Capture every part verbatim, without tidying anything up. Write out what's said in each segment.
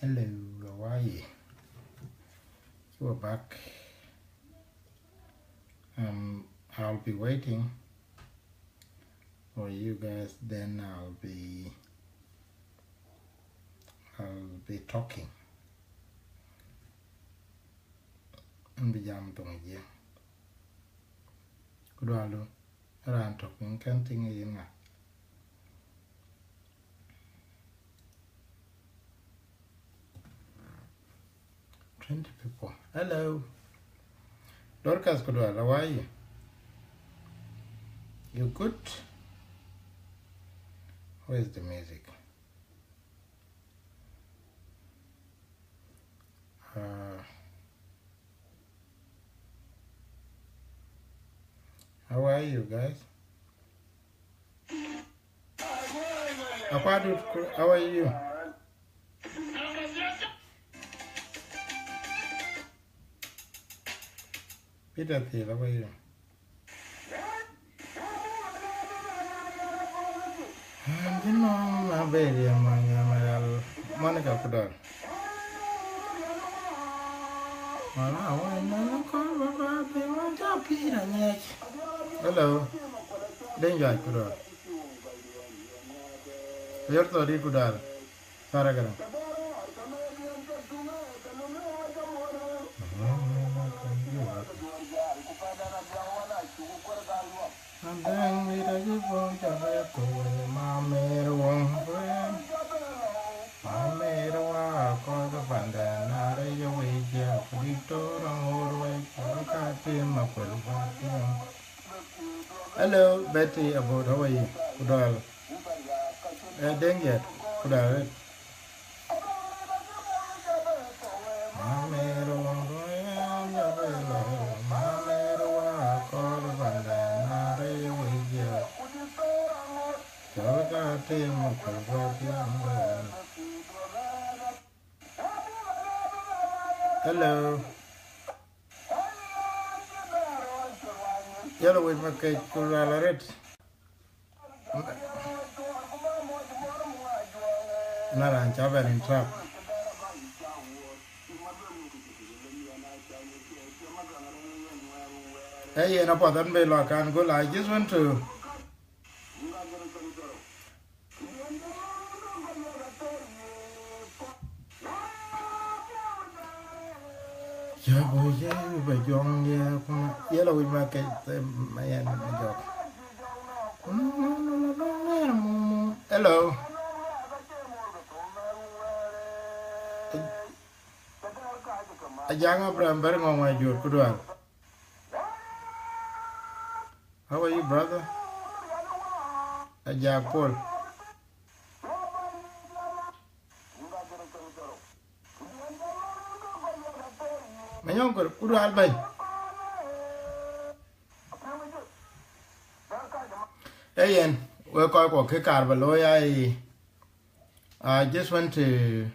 Hello, how are you? You are back. Um, I'll be waiting for you guys, then I'll be, I'll be talking. An bï jam thoŋ Jiëŋ. Ku dual du, raan tök piny kën tïŋ ë yen ŋa? Twenty people. Hello. Dorcas Kudwal, how are you? You good? Where's the music? Uh, how are you guys? Akwadut, how are you? Peter Thiel, how are you? Jino na beri amanya mayal Monica Kudor. Wala, wala, na ko baba pe ma ja pira nyek. Hello. Denja Kudor. Yor to di Kudor. Sara Garang. Adɛŋ mït acï puɔ̈u cɔk ë thou, ma mɛɛr wöŋ ruɛɛn. Ma mɛɛr wa kɔc panden, na rɛc ë wec jɛ, ku diktor aŋoot wec, ku ka tim akuel ba tiɛŋ. Hello, Betty, about how are you? Kudal. Eh, Deŋ yet, Kudal. Hello. Yellow with my cake, Kudal, red. Na raan ca bɛn in trap. Ee yen apuɔth an bɛ lɔ kan go, I just want to. Ya bä ya bä jɔŋ ya kuma yɛlɛ wic ma kec them ma yɛn ma jɔk. Hello. Ajaŋ Abraham bɛr ŋɔŋ ma juɔt Kudal. How are you, brother? Ajak Paul. Manyɔŋ kor Kudal bɛny. Ee yen, we kɔc kɔ̈k kë kaar bä looi aa ye, I just want to,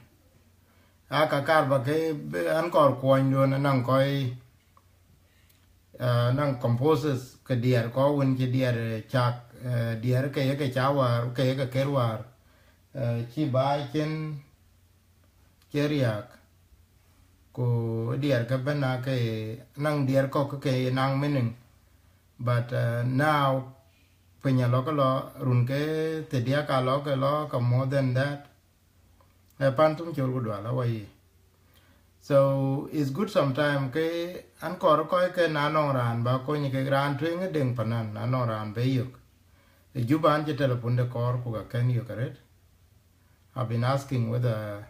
aa ka kaar bä ke, an kɔɔr kuɔnyduön anaŋ kɔc, aa, naŋ composers ke diɛɛr kɔc wën cï diɛɛr, eh, cak, eh, diɛɛr ke ye ke ca wäär, ke ye ke ker wäär, eh, cï baai cin, cï riääk, ku diɛɛr ke bɛ̈n aa ke, naŋ diɛɛr kɔ̈k ke ye naŋ meaning. But, uh, now, piny alɔ ke lɔ, run ke thiërdiäk alɔ ke lɔ ke more than that. Eh, pan thum col ku dual, how are you? So, it's good sometime ke an kɔɔr kɔc ke na nɔŋ raan ba kony ke raan tueŋ ë Deŋ Panan, na nɔŋ raan be yök. Ë Juba an cï telephone de kɔɔr ku ka kën yök arët. I've been asking whether,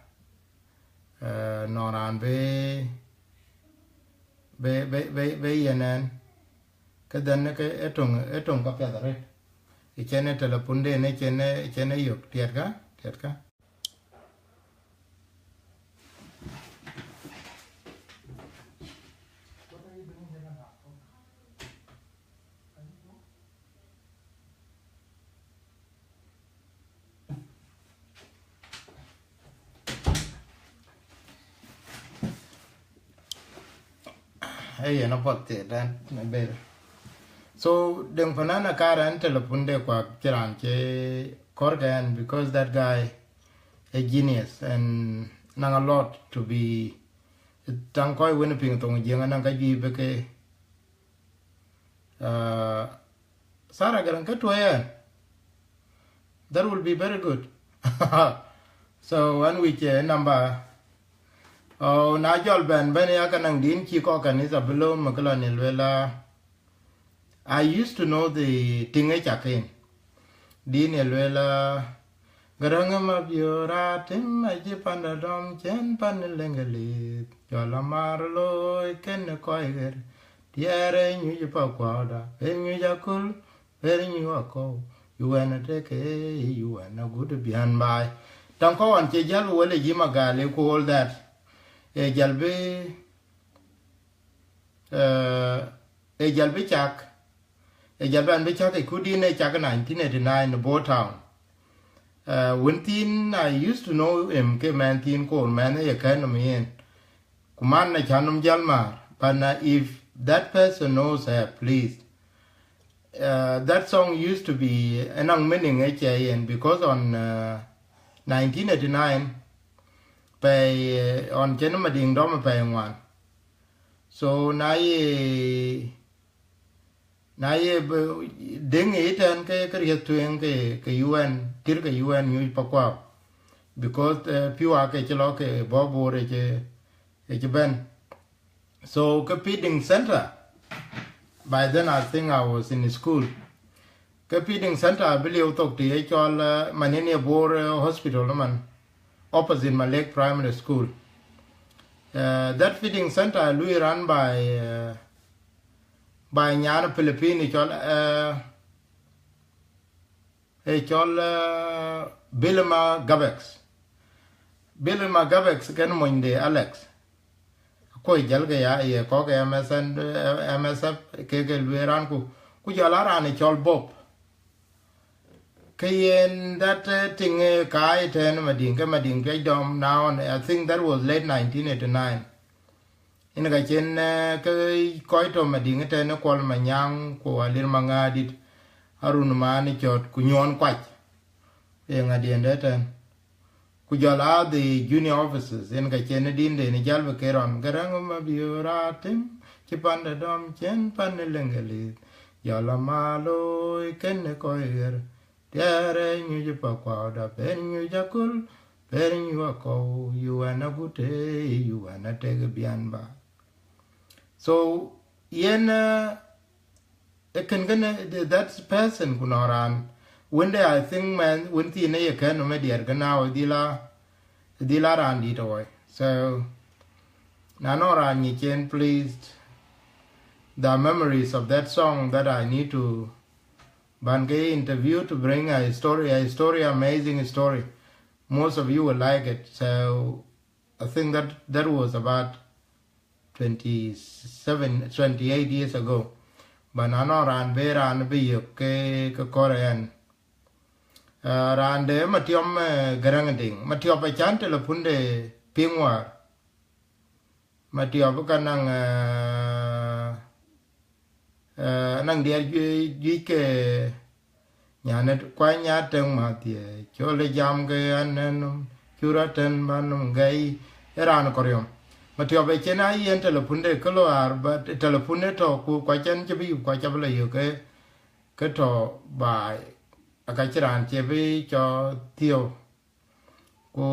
uh, nɔŋ raan be, be, be, be, be yen ɛn. Ke dhɛn ke ë töŋ, ë töŋ ka piath arët. Ë cɛn ë telephone den, ë cɛn ë, ë cɛn ë yök, tiɛtkë, tiɛtkë. Ee yen apuɔth thiëëdan në ber. So, Deŋ Panan akaar ɛn telephone de kuak cï raan cï kɔ̈r ke ɛn, because that guy a genius, and naŋ a lot to be, taŋ kɔc wën piŋ thoŋ Jiëŋ anaŋ ka juëc bï ke, uh, Sarah Garaŋ ke tuɔi ɛn. That will be very good. So, an wïc, eh, number. Oh, na jɔl bɛn bɛn ya ka naŋ din cï kɔk kanitha bï lööm më kë lɔ në lueel, ah, I used to know the thing ë cak en. Din ë lueel, ah, Garaŋ ë Mabiöör atem acï panda dɔm cen pan ë Leŋgelith. Jɔl amar looi kën ë kɔc ɣer. Tiɛɛr ë nyuc ë pakuɔɔda, ë nyuc aköl, ë nyuc akɔ̈u. Yuɛn atek ë yuɛn agut biän baai. Taŋ kɔ̈u ɣɔn cï jäl wël ë yï Magali ku all that. Ë jäl bï, eh, ë jäl bï cak. Ë jäl bɛn bï cak ë kudin ë cak nineteen eighty-nine në Bor Town. Eh, wën thiin, I used to know him ke mɛn thiin koor, mɛn ë ye kɛn nɔm yen. Ku man na cän nɔm jäl maar. But, uh, if that person knows her, please. Uh, that song used to be ë naŋ meaning ë cɛ yen, because on, uh, nineteen eighty-nine, pɛi, uh, on cïn Madiŋ dɔm pɛi ŋuan. So na ye, na ye bï dëŋ ë tɛ̈n ke, ke riɛth tueŋ ke, ke U N, kir ke U N nyuc pakuɔɔk. Because, uh, piu ake cï lɔ ke bɔ̈ Bor ë cï, ë cï bɛ̈n. So ke feeding center, by then I think I was in school. Ke feeding center abï lieu thok të ye cɔl, uh, man yen ye Bor, uh, Hospital man, opposite Malek Primary School. Uh, that feeding center lui run by, uh, by nyan Philippine cɔl, uh, ë cɔl, uh, Bilma Gabex. Bilma Gabex kën monyde Alex. Koi jäl ke ya ye kɔk M S N, eh, M S F ke, ke lueel raan ku, ku jɔl a raan ë cɔl Bob. Ke yen that, eh, thing, eh, ka ë tɛ̈n Madiŋ, ke Madiŋ piac dɔm now, and I think that was late nineteen eighty-nine. Yen ka cïn, eh, ke kɔc tɔ̈ Madiŋ ë tɛ̈n ë Kuɔl Manyaŋ, ku Alir Maŋaadït, Arun Man Cɔt, ku Nyuɔɔn Kuac. Ee ŋa diɛn dɛ tɛ̈n? Ku jɔl a the junior officers, yen ka cïn ë din den ë jäl bï ke rɔn, Garaŋ Mabiöör atem, cï panda dɔm cen pan ë Leŋgelith. Jɔl a ma looi kën ë kɔc ɣer. Tiɛɛr ë nyuc pakuɔɔda, ber nyuc aköl, ber nyuc akɔ̈u, yuɛn agut ë yuɛn atek biän baai. So, yen, uh, ë kën kënë, th-, that person ku nɔŋ raan wënde, I think, man, wën thiin ë ye kɛn nɔm ë diɛɛr kë now, ë dhil a, ë dhil a raan dït awɔi. So, na nɔŋ raan nyic en, please, the memories of that song that I need to ban ke interview to bring a story, a story, amazing story. Most of you will like it. So I think that that was about twenty-seven, twenty-eight years ago. But na nɔŋ raan bï raan bï yök ke, ke kɔɔr ɛn. Uh, raan de Matiɔp, uh, Garaŋ Diŋ. Matiɔp acän telephone de piŋ wäär. Matiɔp ka naŋ, eh, eh, naŋ diɛɛr juëc, juëc ke nyan ë kuany nya teŋ mäthie, col ë jam ke an nɛn nɔm, cur atɛ̈n man nɔm gɛi, ë raan kɔriɔm. Matiɔp ë cïn a yen telephone de kë lɔ ar, but telephone ë tɔ̈ ku kuac ɛn cï bï yup kuac abï lɔ yök ke, ke tɔ̈ baai, aka cï raan cï bï cɔ thiëu. Ku,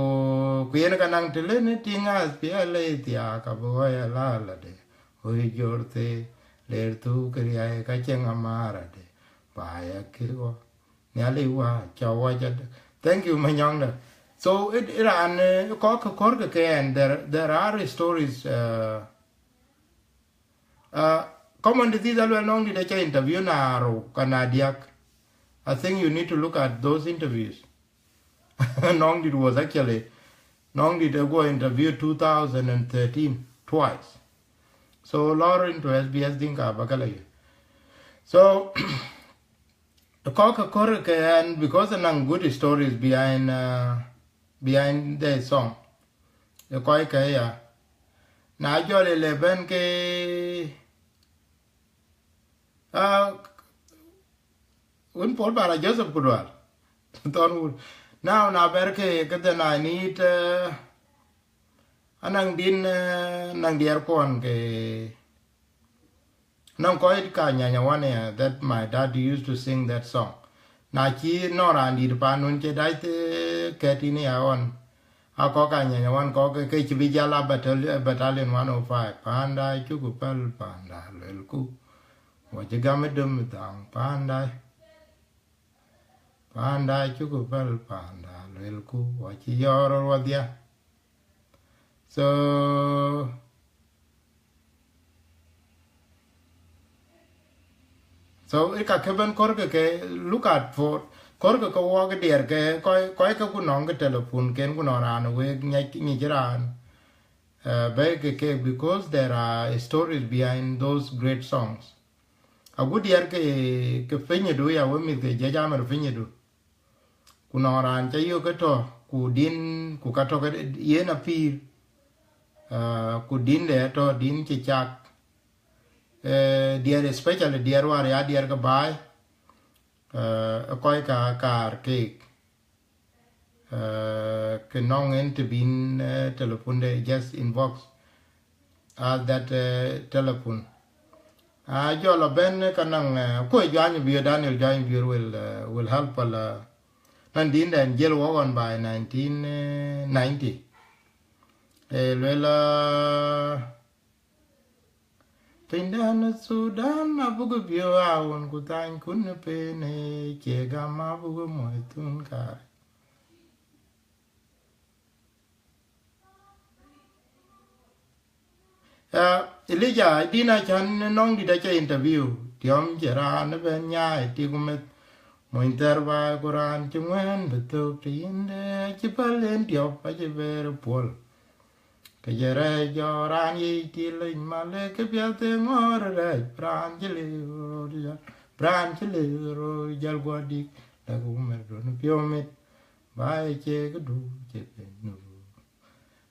ku yen ka naŋ të lënë tïŋ ath piɛl ë thiaak abï ɣɔ̈i alaalade, ɣöi jor thee, ler thuk riai ka cieŋ amarade, ba ya kek ɣɔ. Nhialic wa, cɔ wac adë. Thank you, Manyɔŋda. So, it, it raan, eh, kɔc kë kɔ̈r ke ke ɛn, there, there are stories, uh, uh, common disease aluel nɔŋ dït aca interview na rou ka na diäk. I think you need to look at those interviews. Nɔŋ dït was actually, nɔŋ dït a go interview two thousand and thirteen twice. So lor into S B S Dinka bakala you. So, kɔc kë kɔ̈r ke ɛn, because naŋ good stories behind, uh, behind the song. Ë kɔc kë ya. Na jɔl ë le bɛ̈n ke, uh, wën Paul Bara Joseph Kudual. Thɔn wun. Now, na bɛ̈r ke, ke then I need, uh, Anɔŋ din, eh, nɔŋ diɛɛr kuɔn ke, nɔŋ kɔc ka Nyanya Wan, eh, that my dad used to sing that song. Na cï nɔŋ raan dït paan wën cï dac, eh, kɛ̈t yïn ya ɣɔn. A kɔc ka Nyanya Wan kɔc ke, ke cï bï jal a battalion, battalion one oh five. Panda cuku päl, panda luelku. Wa cï gam ë döm ë dhaŋ, panda. Panda cuku päl, panda luelku. Wa cï yɔɔr rɔt wadhia. So, so ë ka ke bɛn kɔr ke, ke look at for, kɔr ke ke wɔk diɛɛr ke kɔc, kɔc ke ku nɔŋ ke telephone ken ku nɔŋ raan wek nyic, nyic raan, eh, bɛ̈i ke ke, because there are stories behind those great songs. Agut diɛɛr ke, ke pinyidu ya we mïth ke jiëc amer pinyidu. Ku nɔŋ raan ca yök ke tɔ̈, ku din, ku ka tɔ̈ ke yen apïïr, ah, ku din de tɔ̈, din cï cak. Eh, diɛɛr, especially diɛɛr wäär ya diɛɛr ke baai, eh, ë kɔc ka kaar keek. Eh, ke nɔŋ en të bïn, eh, telephone de just inbox at that, eh, telephone. Ah, jɔl a bɛ̈n ka nɔŋ, eh, kuɔ̈c Juany Biöör, Daniel Juany Biöör will, eh, will help a lot. Nɔn din dɛn jiël wɔ ɣɔn by nineteen ninety. Eh, luel, eh, pinydɛn Thudan abuk biöör awun ku thany kun ë pen, eh, cie gam abuk muɔ̈th thun kaar. Ah, Elijah, din acan nɔŋ dït aca interview, tiɔm cï raan ëbɛ̈n nyaai tik meth, mony thɛɛr baai ku raan cï ŋuɛ̈ɛ̈n bï thök të yïn de, acï päl en tiɔp, acï bɛɛr puɔl. Ke jɛ rɛɛc jɔ raan yic ti lec malë, ke piath ë ŋɔ̈ɔ̈r rɛɛc, bï raan cï lëu röör jäl, bï raan cï lëu röör jäl guɔ dïk, lɛ̈k wumɛr duɔ̈n piɔ̈u mit, ba ë cie këdu cï piny nu.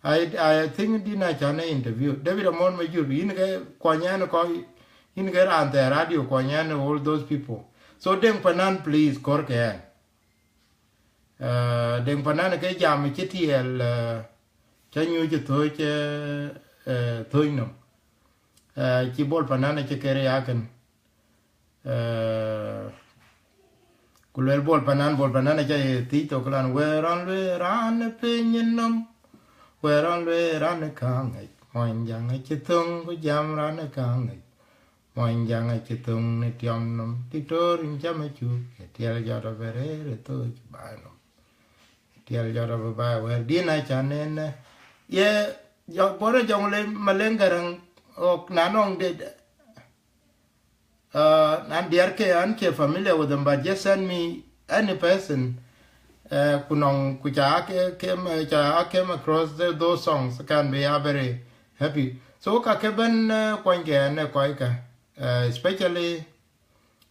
I, I think din acan ë interview. David Amon Majur, yïn ke kuɔny ɛn kɔc, yïn ke raan thɛɛr radio kuɔny ɛn all those people. So Deŋ Panan, please, kɔr ke ɛn. Eh, Deŋ Panan ke jam cï tiɛɛl, eh, ca nyuc ë thöc, eh, eh, thöc nɔm. Eh, cï Bol Panan acï ker yakën. Eh, ku luel Bol Panan, Bol Panan aca ye thiëc thok lan, wɛ̈ɛ̈r ɣɔn lueel raan ë piny nɔm, wɛ̈ɛ̈r ɣɔn lueel raan ë kaŋ ŋic, mony jaŋ acï thöŋ ku jam raan ë kaŋ ŋic, mony jaŋ acï thöŋ në tiɔm nɔm, Diktor in cam ë cuk, ë tiɛl jɔt abï rëër ë thöc baai nɔm. Tiɛl jɔt abï baai wɛ̈ɛ̈r din acan en, eh, ye, jɔ, bɔ̈ rɔt jɔŋ le Maleŋ Gäräŋ, ɣɔk na nɔŋ de, Uh, and diɛɛr ke an ke familiar with them, but just send me any person, uh, ku nɔŋ, ku ca ke, came, uh, ca came across the, those songs can be a very happy. So ka ke bɛ̈n, uh, kuɔny ke ɛn ë kɔc ka, uh, especially,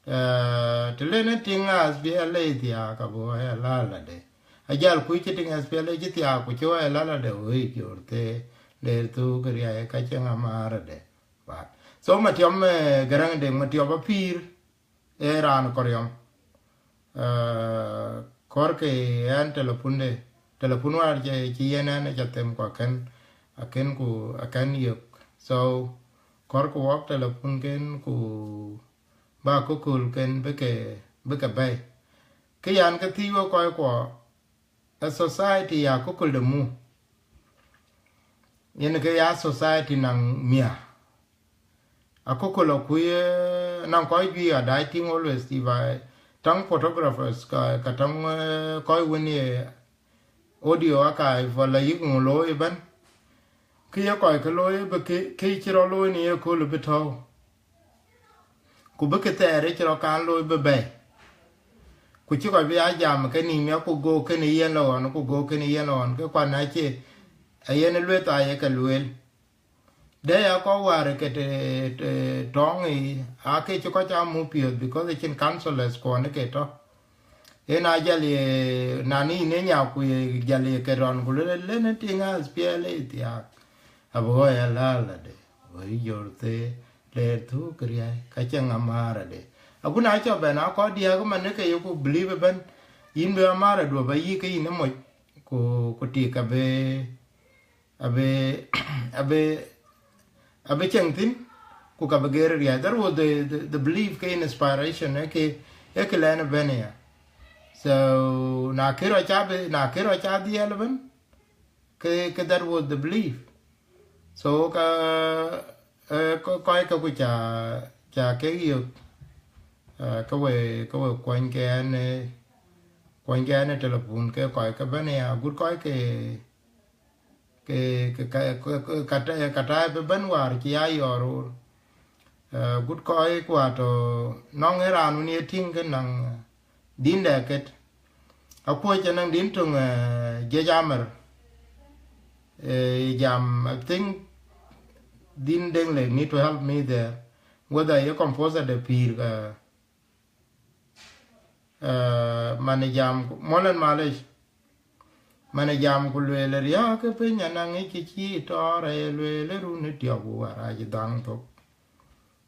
uh, të len ë tiŋ as bï a lei thiaak abï wɔ ë lala de. Ajal kuc cï tiŋ as bï a lei cï thiaak ku cï wɔ ë lala de wëi jor the, ler thuk riai ka cï ŋa maarë de. But so Matiɔm, eh, Gäräŋ Deŋ Matiɔp apïïr, eh, raan Kɔriɔm. Eh, kɔr ke ɛn telephone de, telephone wäär cï, cï yen ɛn aca them ku akën, akën ku, akën yök. So kɔr ku wɔk telephone ken ku ba akököl ken bï ke, bï ke bɛ̈i. Kë yan ke thiëc wek kɔc kuɔ, a society ya akököl de mu. Yen ke ya society naŋ mia. Akököl akuc, eh, naŋ kɔc juëc adac tïŋ always, if I, tɔŋ photographers ka, ka tɔŋ, eh, kɔc wën ye audio archive wala yïk ŋö looi ëbɛ̈n. Kë ye kɔc ke looi bï kë, kë cï rɔt looi në ye kööl bï tɔ̈u. Ku bï kë thɛɛr ë cï rɔt kan looi bï bɛ̈i. Ku cï kɔc bï a jam ke nïïm ya ku go kënë yen lɔ ɣɔn, ku go kënë yen lɔ ɣɔn, ke kuan acie, ayen lueth aye ke lueel. De ya kɔc wäär ke të, të tɔŋ ë, ake cï kɔc a muk piɔ̈ɔ̈th because acïn councillors kuɔn ke tɔ̈. Yen a jäl ye, na nïn ë nya ku ye jäl ye ke rɔn, ku lueel, len ë tiŋ as piɛl ë thiaak. Abï ɣɔ̈i alala de, ɣɔ̈i jor the, ler thuk riai, ka cï ŋa maarë de. Agun acɔ bɛn a kɔc diäk man ke yeku believe ëbɛ̈n, yïn bï amaarë duɔ̈p ayï ke yïn ë moc, ku, ku tik abï, abï abï abï ceŋ thïn, ku ka bï geer riäi. That was the, the, the belief, ke inspiration, eh, ke, eh, ke lɛn bɛ̈n ya. So, na kë rɔt ca bï, na kë rɔt ca dhiɛl ëbën, ke, ke that was the belief. So, ka, eh, kɔ-, kɔc ke ku ca, ca kek yök, eh, ke we, ke we kuɔny ke ɛn, eh, kuɔny ke ɛn ë telephone, ke kɔc ke bɛ̈n ya, agut kɔc ke, ke, ke, ka, ka, ka, ka ta-, ka taai bï bɛ̈n wäär cï ya yɔɔr roor. Eh, agut kɔc ku atɔ̈ nɔŋ ë raan wën ye tïŋ ke naŋ, eh, din dɛ ket. Akuɔ̈c anaŋ din töŋ, eh, jiëc amer. Eh, jam, I think din Deŋ Lek need to help me there. Whether ye composer de pïïr, eh, eh, man ë jam ku, molen malec. Man ë jam ku lueel riääk ë piny anaŋ ë cï cï tɔɔr, aye lueel run ë tiɔp ku wär acï dhaŋ thok.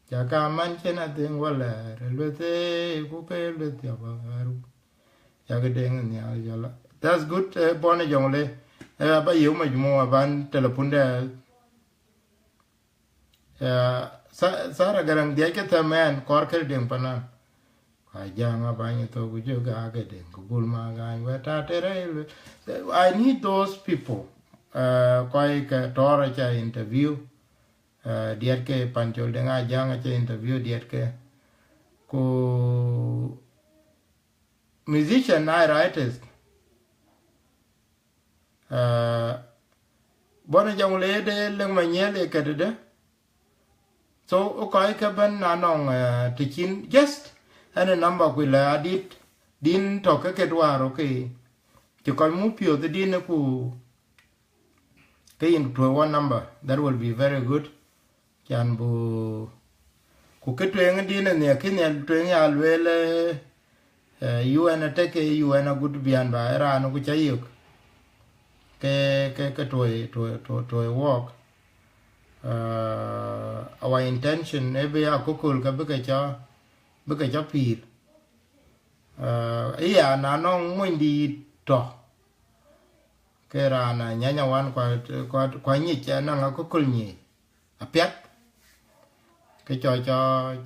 Ca ka man cïn adhiŋ wä lɛɛr, lueth ee ku ke lueth tiɔp aru. Ca ke deŋ nhial jɔl. That's good, eh, Bɔn ë Jɔŋ le. Eh, aba yeu majmua ban telephone de. Eh, Sa-, Sara Garaŋ dhiac ke thɛm ɛn kɔɔr kë deŋ panan. Ka jaŋ abany thok ku jök ake deŋ ku gul ma gany wɛ ta tere. I need those people. Eh, kɔc ke tɔɔr aca interview. Eh, diɛt ke Pancol Deŋ Ajaŋ aca interview diɛt ke. Ku musician na writers. Eh, Bɔn ë Jɔŋ le de leŋ ma nyiɛl ye kedede. So, ë kɔc ke bɛ̈n na nɔŋ, eh, të cin, just ɛn ë number ku lɛ adït, din tɔ̈ ke ke duaar, okay. Cï kɔc muk piɔ̈th din ku ke yïn tuɔ̈ one number, that will be very good. Can bu, ku kë tueŋ din ë nhiɛk, kë nhiɛk tueŋ ya lueel, eh, U N atek ke U N agut bian ba ë raan ku ca yök. Ke, ke, ke tuɔ̈, tuɔ̈, tuɔ̈, tuɔ̈ wɔɔk. Uh, our intention ë bï akököl ke bï ke cɔ, bï ke cɔ pïïr. Uh, ëya, na nɔŋ monydït tɔ̈, ke raan anyanya wan kua, kua, kua nyic anaŋ akököl nyic apiɛth. Ke cɔ, cɔ,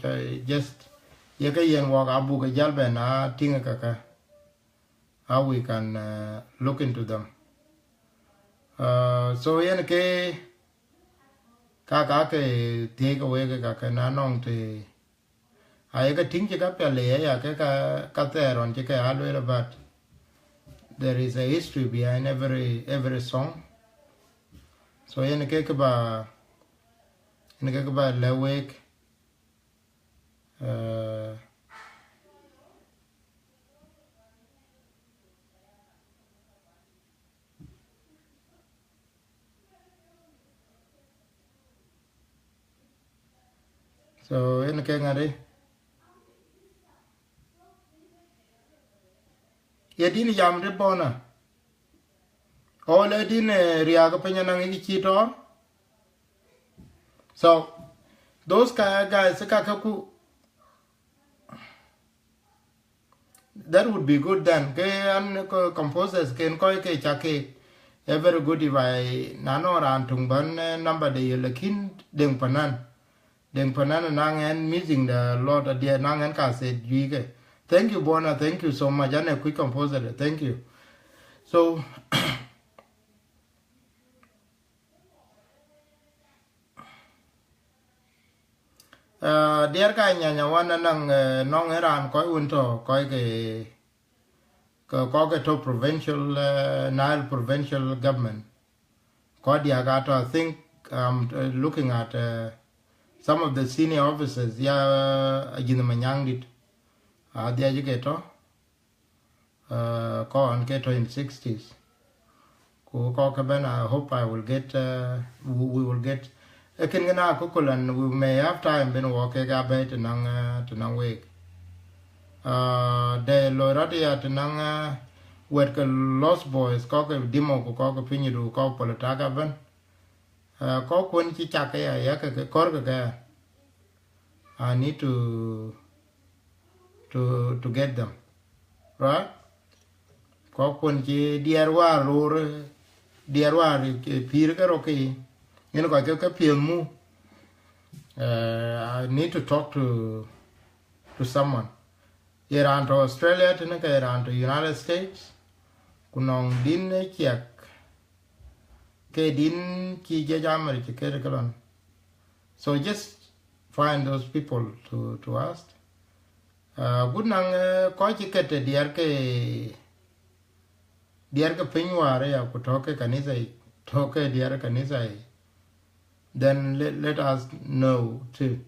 cɔ, just, ye ke yen wɔk abuk ke jäl bɛn a tïŋ ë kakë. How we can, uh, look into them. Uh, so yen ke, ka, ka ke thiëëc ke wek, ka ke na nɔŋ të, aye ke tïŋ cï ka piɛl ë ya ke ka, ka thɛɛr ɣɔn cï ke a lueel, but there is a history behind every, every song. So yen ke, ke ba, yen ke, ke ba lɛ̈k wek, uh, So, yen ke ŋadi. Ye din jam de bona. All din, eh, riak piny anaŋ iki ci tor. So, those ka-, guys, ka, ka ku, that would be good then. Ke an ko composers ken kɔc ke ca ke. A very good if I, na nɔŋ raan tuŋ ban, eh, number de ye, lakin deŋ panan. Deŋ panan naŋ ɛn missing the lot adiɛ naŋ ɛn ka set juike. Thank you, Bona. Thank you so much. An a quick composer. Thank you. So, Uh, diɛr ka nyanya wan anaŋ, uh, nɔŋ ë raan kɔc wën tɔ̈, kɔc ke, ke, kɔc ke tɔ̈ provincial, uh, Nile provincial government. Kɔc diäk atɔ̈, I think, um, uh, looking at, uh, some of the senior officers, ya, uh, Ajïth Manyaŋ dït. Adhiac ke tɔ̈. Uh, kɔn ke tɔ̈ in sixties. Ku kɔc ke bɛ̈n, I hope I will get, uh, we, we will get. Ë kën kënë akököl, and we may have time ben wɔ kek abɛ̈ɛ̈i të naŋ, uh, të naŋ week. Uh, de loi rɔt ya të naŋ, uh, wɛ̈t ke Lost Boys, kɔc ke Dimo ku kɔc ke Pinydu, kɔc Politak abɛ̈n. Uh, kɔc kuɔn cï cak ke ya, ya ke, ke kɔ̈r ke ke. I need to, to, to get them, right? Kɔc kuɔn cï diɛɛr wäär roor, diɛɛr wäär, eh, pïïr ke rok ke, yen kɔc ke, ke piɛth mu. Uh, I need to talk to, to someone. Ye raan tɔ̈ Australia tënë, ke ye raan tɔ̈ United States, ku nɔŋ din ë ciɛk, ke din cï jiëc America ke ke lɔn. So just find those people to, to ask. Uh, good naŋ, uh, kɔc cï ket të diɛɛr ke, diɛɛr ke piny wäär aya, ku tɔ̈ ke kanitha yic, tɔ̈ ke diɛɛr kanitha yic. Then let, let us know too.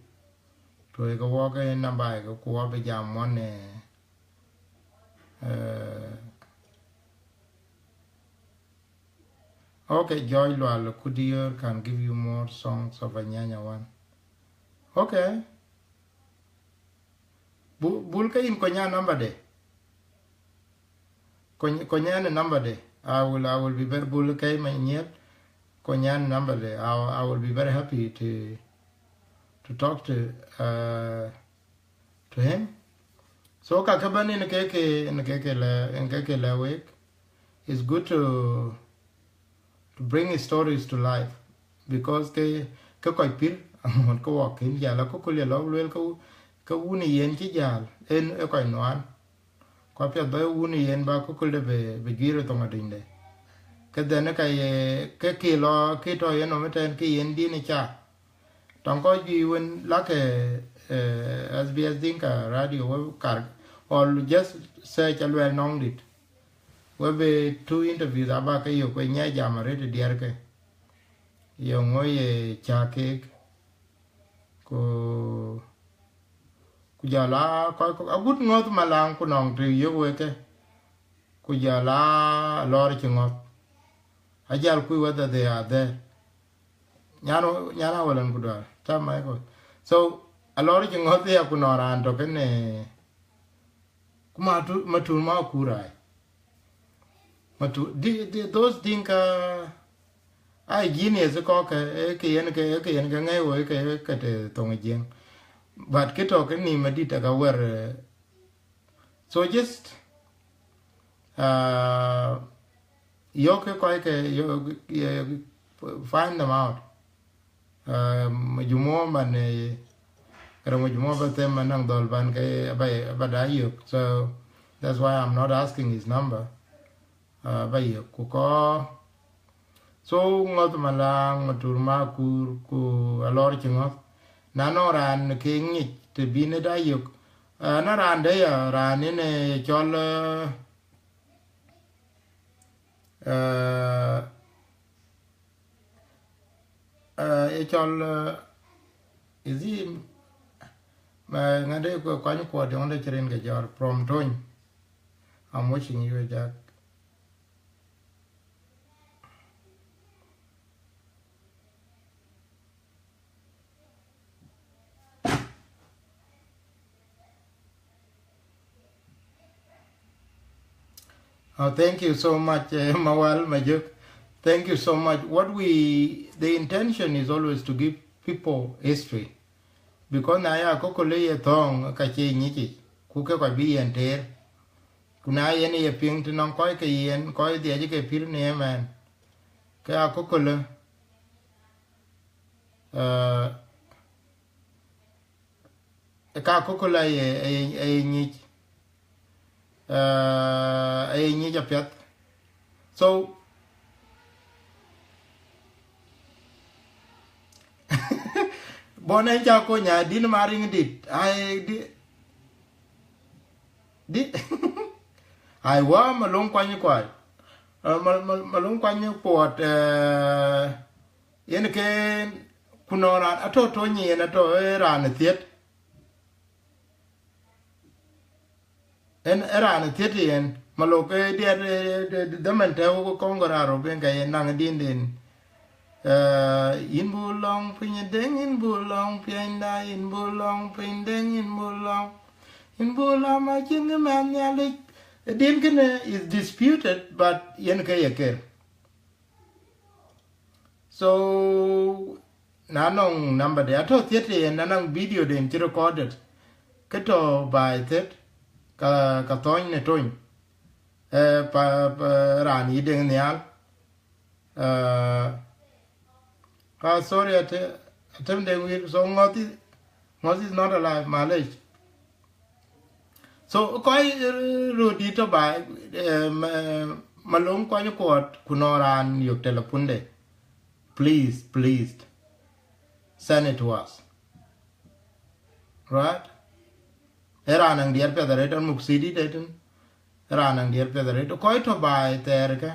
Tuɔi ke wɔ ke namba ke ku wɔ bï jam wɔn, eh, eh, okay, Joy Lual Kudier can give you more songs of Anyanya one. Okay. Bu-, bul ke yïn kony ya number de. Kony, kony ya në number de. I will, I will be very, bul ke ma nyiel. Kony ya në number de. I, I will be very happy to, to talk to, uh, to him. So ka ke bɛ̈n yen ke, ke, yen ke, ke lɛ, yen ke, ke lɛ wek. It's good to, to bring his stories to life, because ke, ke kɔc pïr, aŋot ke wɔ kën jäl akököl ye lɔk lueel ke, ke wun ë yen cï jäl, en ë kɔc nuan. Ku apiɛth bä wun ë yen bä akököl de bï, bï juiir ë thoŋ adïnyde. Ke dhɛn ë ka ye, ke kë lɔ, kë tɔ̈ yen nɔm ëtɛ̈ɛ̈n, ke yen din ë ca. Tɔŋ kɔc juëc wën lakë, eh, S B S Dinka Radio wek kar, or just search Aluɛɛl Nɔŋdït. Wek bï two interviews aba ke yök, wek nyiɛc jam arëët ë diɛɛrke. Ye ŋö ye cä keek? Ku, ku jɔl a kɔc kɔ̈k, agut Ŋɔ̈th Malaŋ ku nɔŋ të yök wek ke. Ku jɔl a Lɔɔr Cï Ŋɔ̈th. Ajal kuc whether they are there. Nyan, nyan Awel an ku duar, ta Michael. So, Alɔɔr Cï Ŋɔ̈th ya ku nɔŋ raan tɔ̈ kënë, ku ma tu, ma tu ma ku rai. Ma tu, di, di, those Dinka, ai genius kɔ̈k ke, eh, ke yen ke, ke yen ke ŋɛi wo ke, ke të thoŋ Jiëŋ. But kë tɔ̈ ke nïm adït aka wɛr, eh, So just, uh, yök ke kɔc ke, yök, yök, find them out. Uh, majumua man, eh, kërë majumua ba them man naŋ dhɔl ban ke ba, ba da yök. So that's why I'm not asking his number. Uh, ba yök ku kɔ. So Ŋɔ̈th Malaŋ, Matur Makur, ku Alɔɔr Cï Ŋɔ̈th. Na nɔŋ raan ke ŋic të bï në da yök. Uh, na raan de ya, raan yen, eh, cɔl, eh, eh, eh, ye cɔl, eh, is he, eh, ŋade ku kuany kuɔt yɔŋde cï rin ke jɔr from Tony. I'm watching you, Jack. Oh, thank you so much, eh, Mawal Majuk. Thank you so much. What we, the intention is always to give people history. Because na ya akököl ye thɔ̈ɔ̈ŋ ka cie nyic yic, ku ke kɔc bï yen teer. Ku na yen ye piŋ të nɔŋ kɔc ke yen, kɔc dhiɛc ke pïr në ëmɛn, ke akököl, eh, ka akököl aye, aye, aye nyic, eh, aye nyic apiɛth. So, bɔn en ca kony a din ma riŋ dit, ai, di, di, ai, wa, ma luŋ kuany kuai. Eh, ma, ma, ma luŋ kuany puɔt, eh, yen ke ku nɔŋ raan atɔ̈ Tony yen atɔ̈, eh, raan ë thiët. En ë raan ë thiët yen, ma lok, eh, diɛt, eh, de, de, de man tɛ̈ wok kɔŋ gɔ̈r arop en ka yen naŋ din den. Eh, yïn bu lɔŋ piny deŋ, yïn bu lɔŋ piɛnyda, yïn bu lɔŋ piny deŋ, yïn bu lɔŋ. Yïn bu lɔŋ ma cïn kë mɛn Nhialic. Din kënë is disputed, but yen ke ye ker. So, na nɔŋ number de, atɔ̈ thiët yen, na nɔŋ video den cï recorded. Kë tɔ̈ baai thiët, ka, ka thɔ̈ny në Tony. Eh, pa, pa raan yï deŋ nhial. Uh, ah, sorry, Atem, Atem Deng Wil. So Ŋɔth is, Ŋɔth is not alive, Malaysia. So kɔc, eh, röt dït tɔ̈ baai, eh, ma-, malöŋ kɔc kuɔt ku nɔŋ raan yök telephone de. Please, please, send it to us. Right? Ë raan naŋ diɛt piɛth arëët, an muk C D de tïn. Ë raan naŋ diɛt piɛth arëët. Kɔc tɔ̈ baai thɛɛr kë,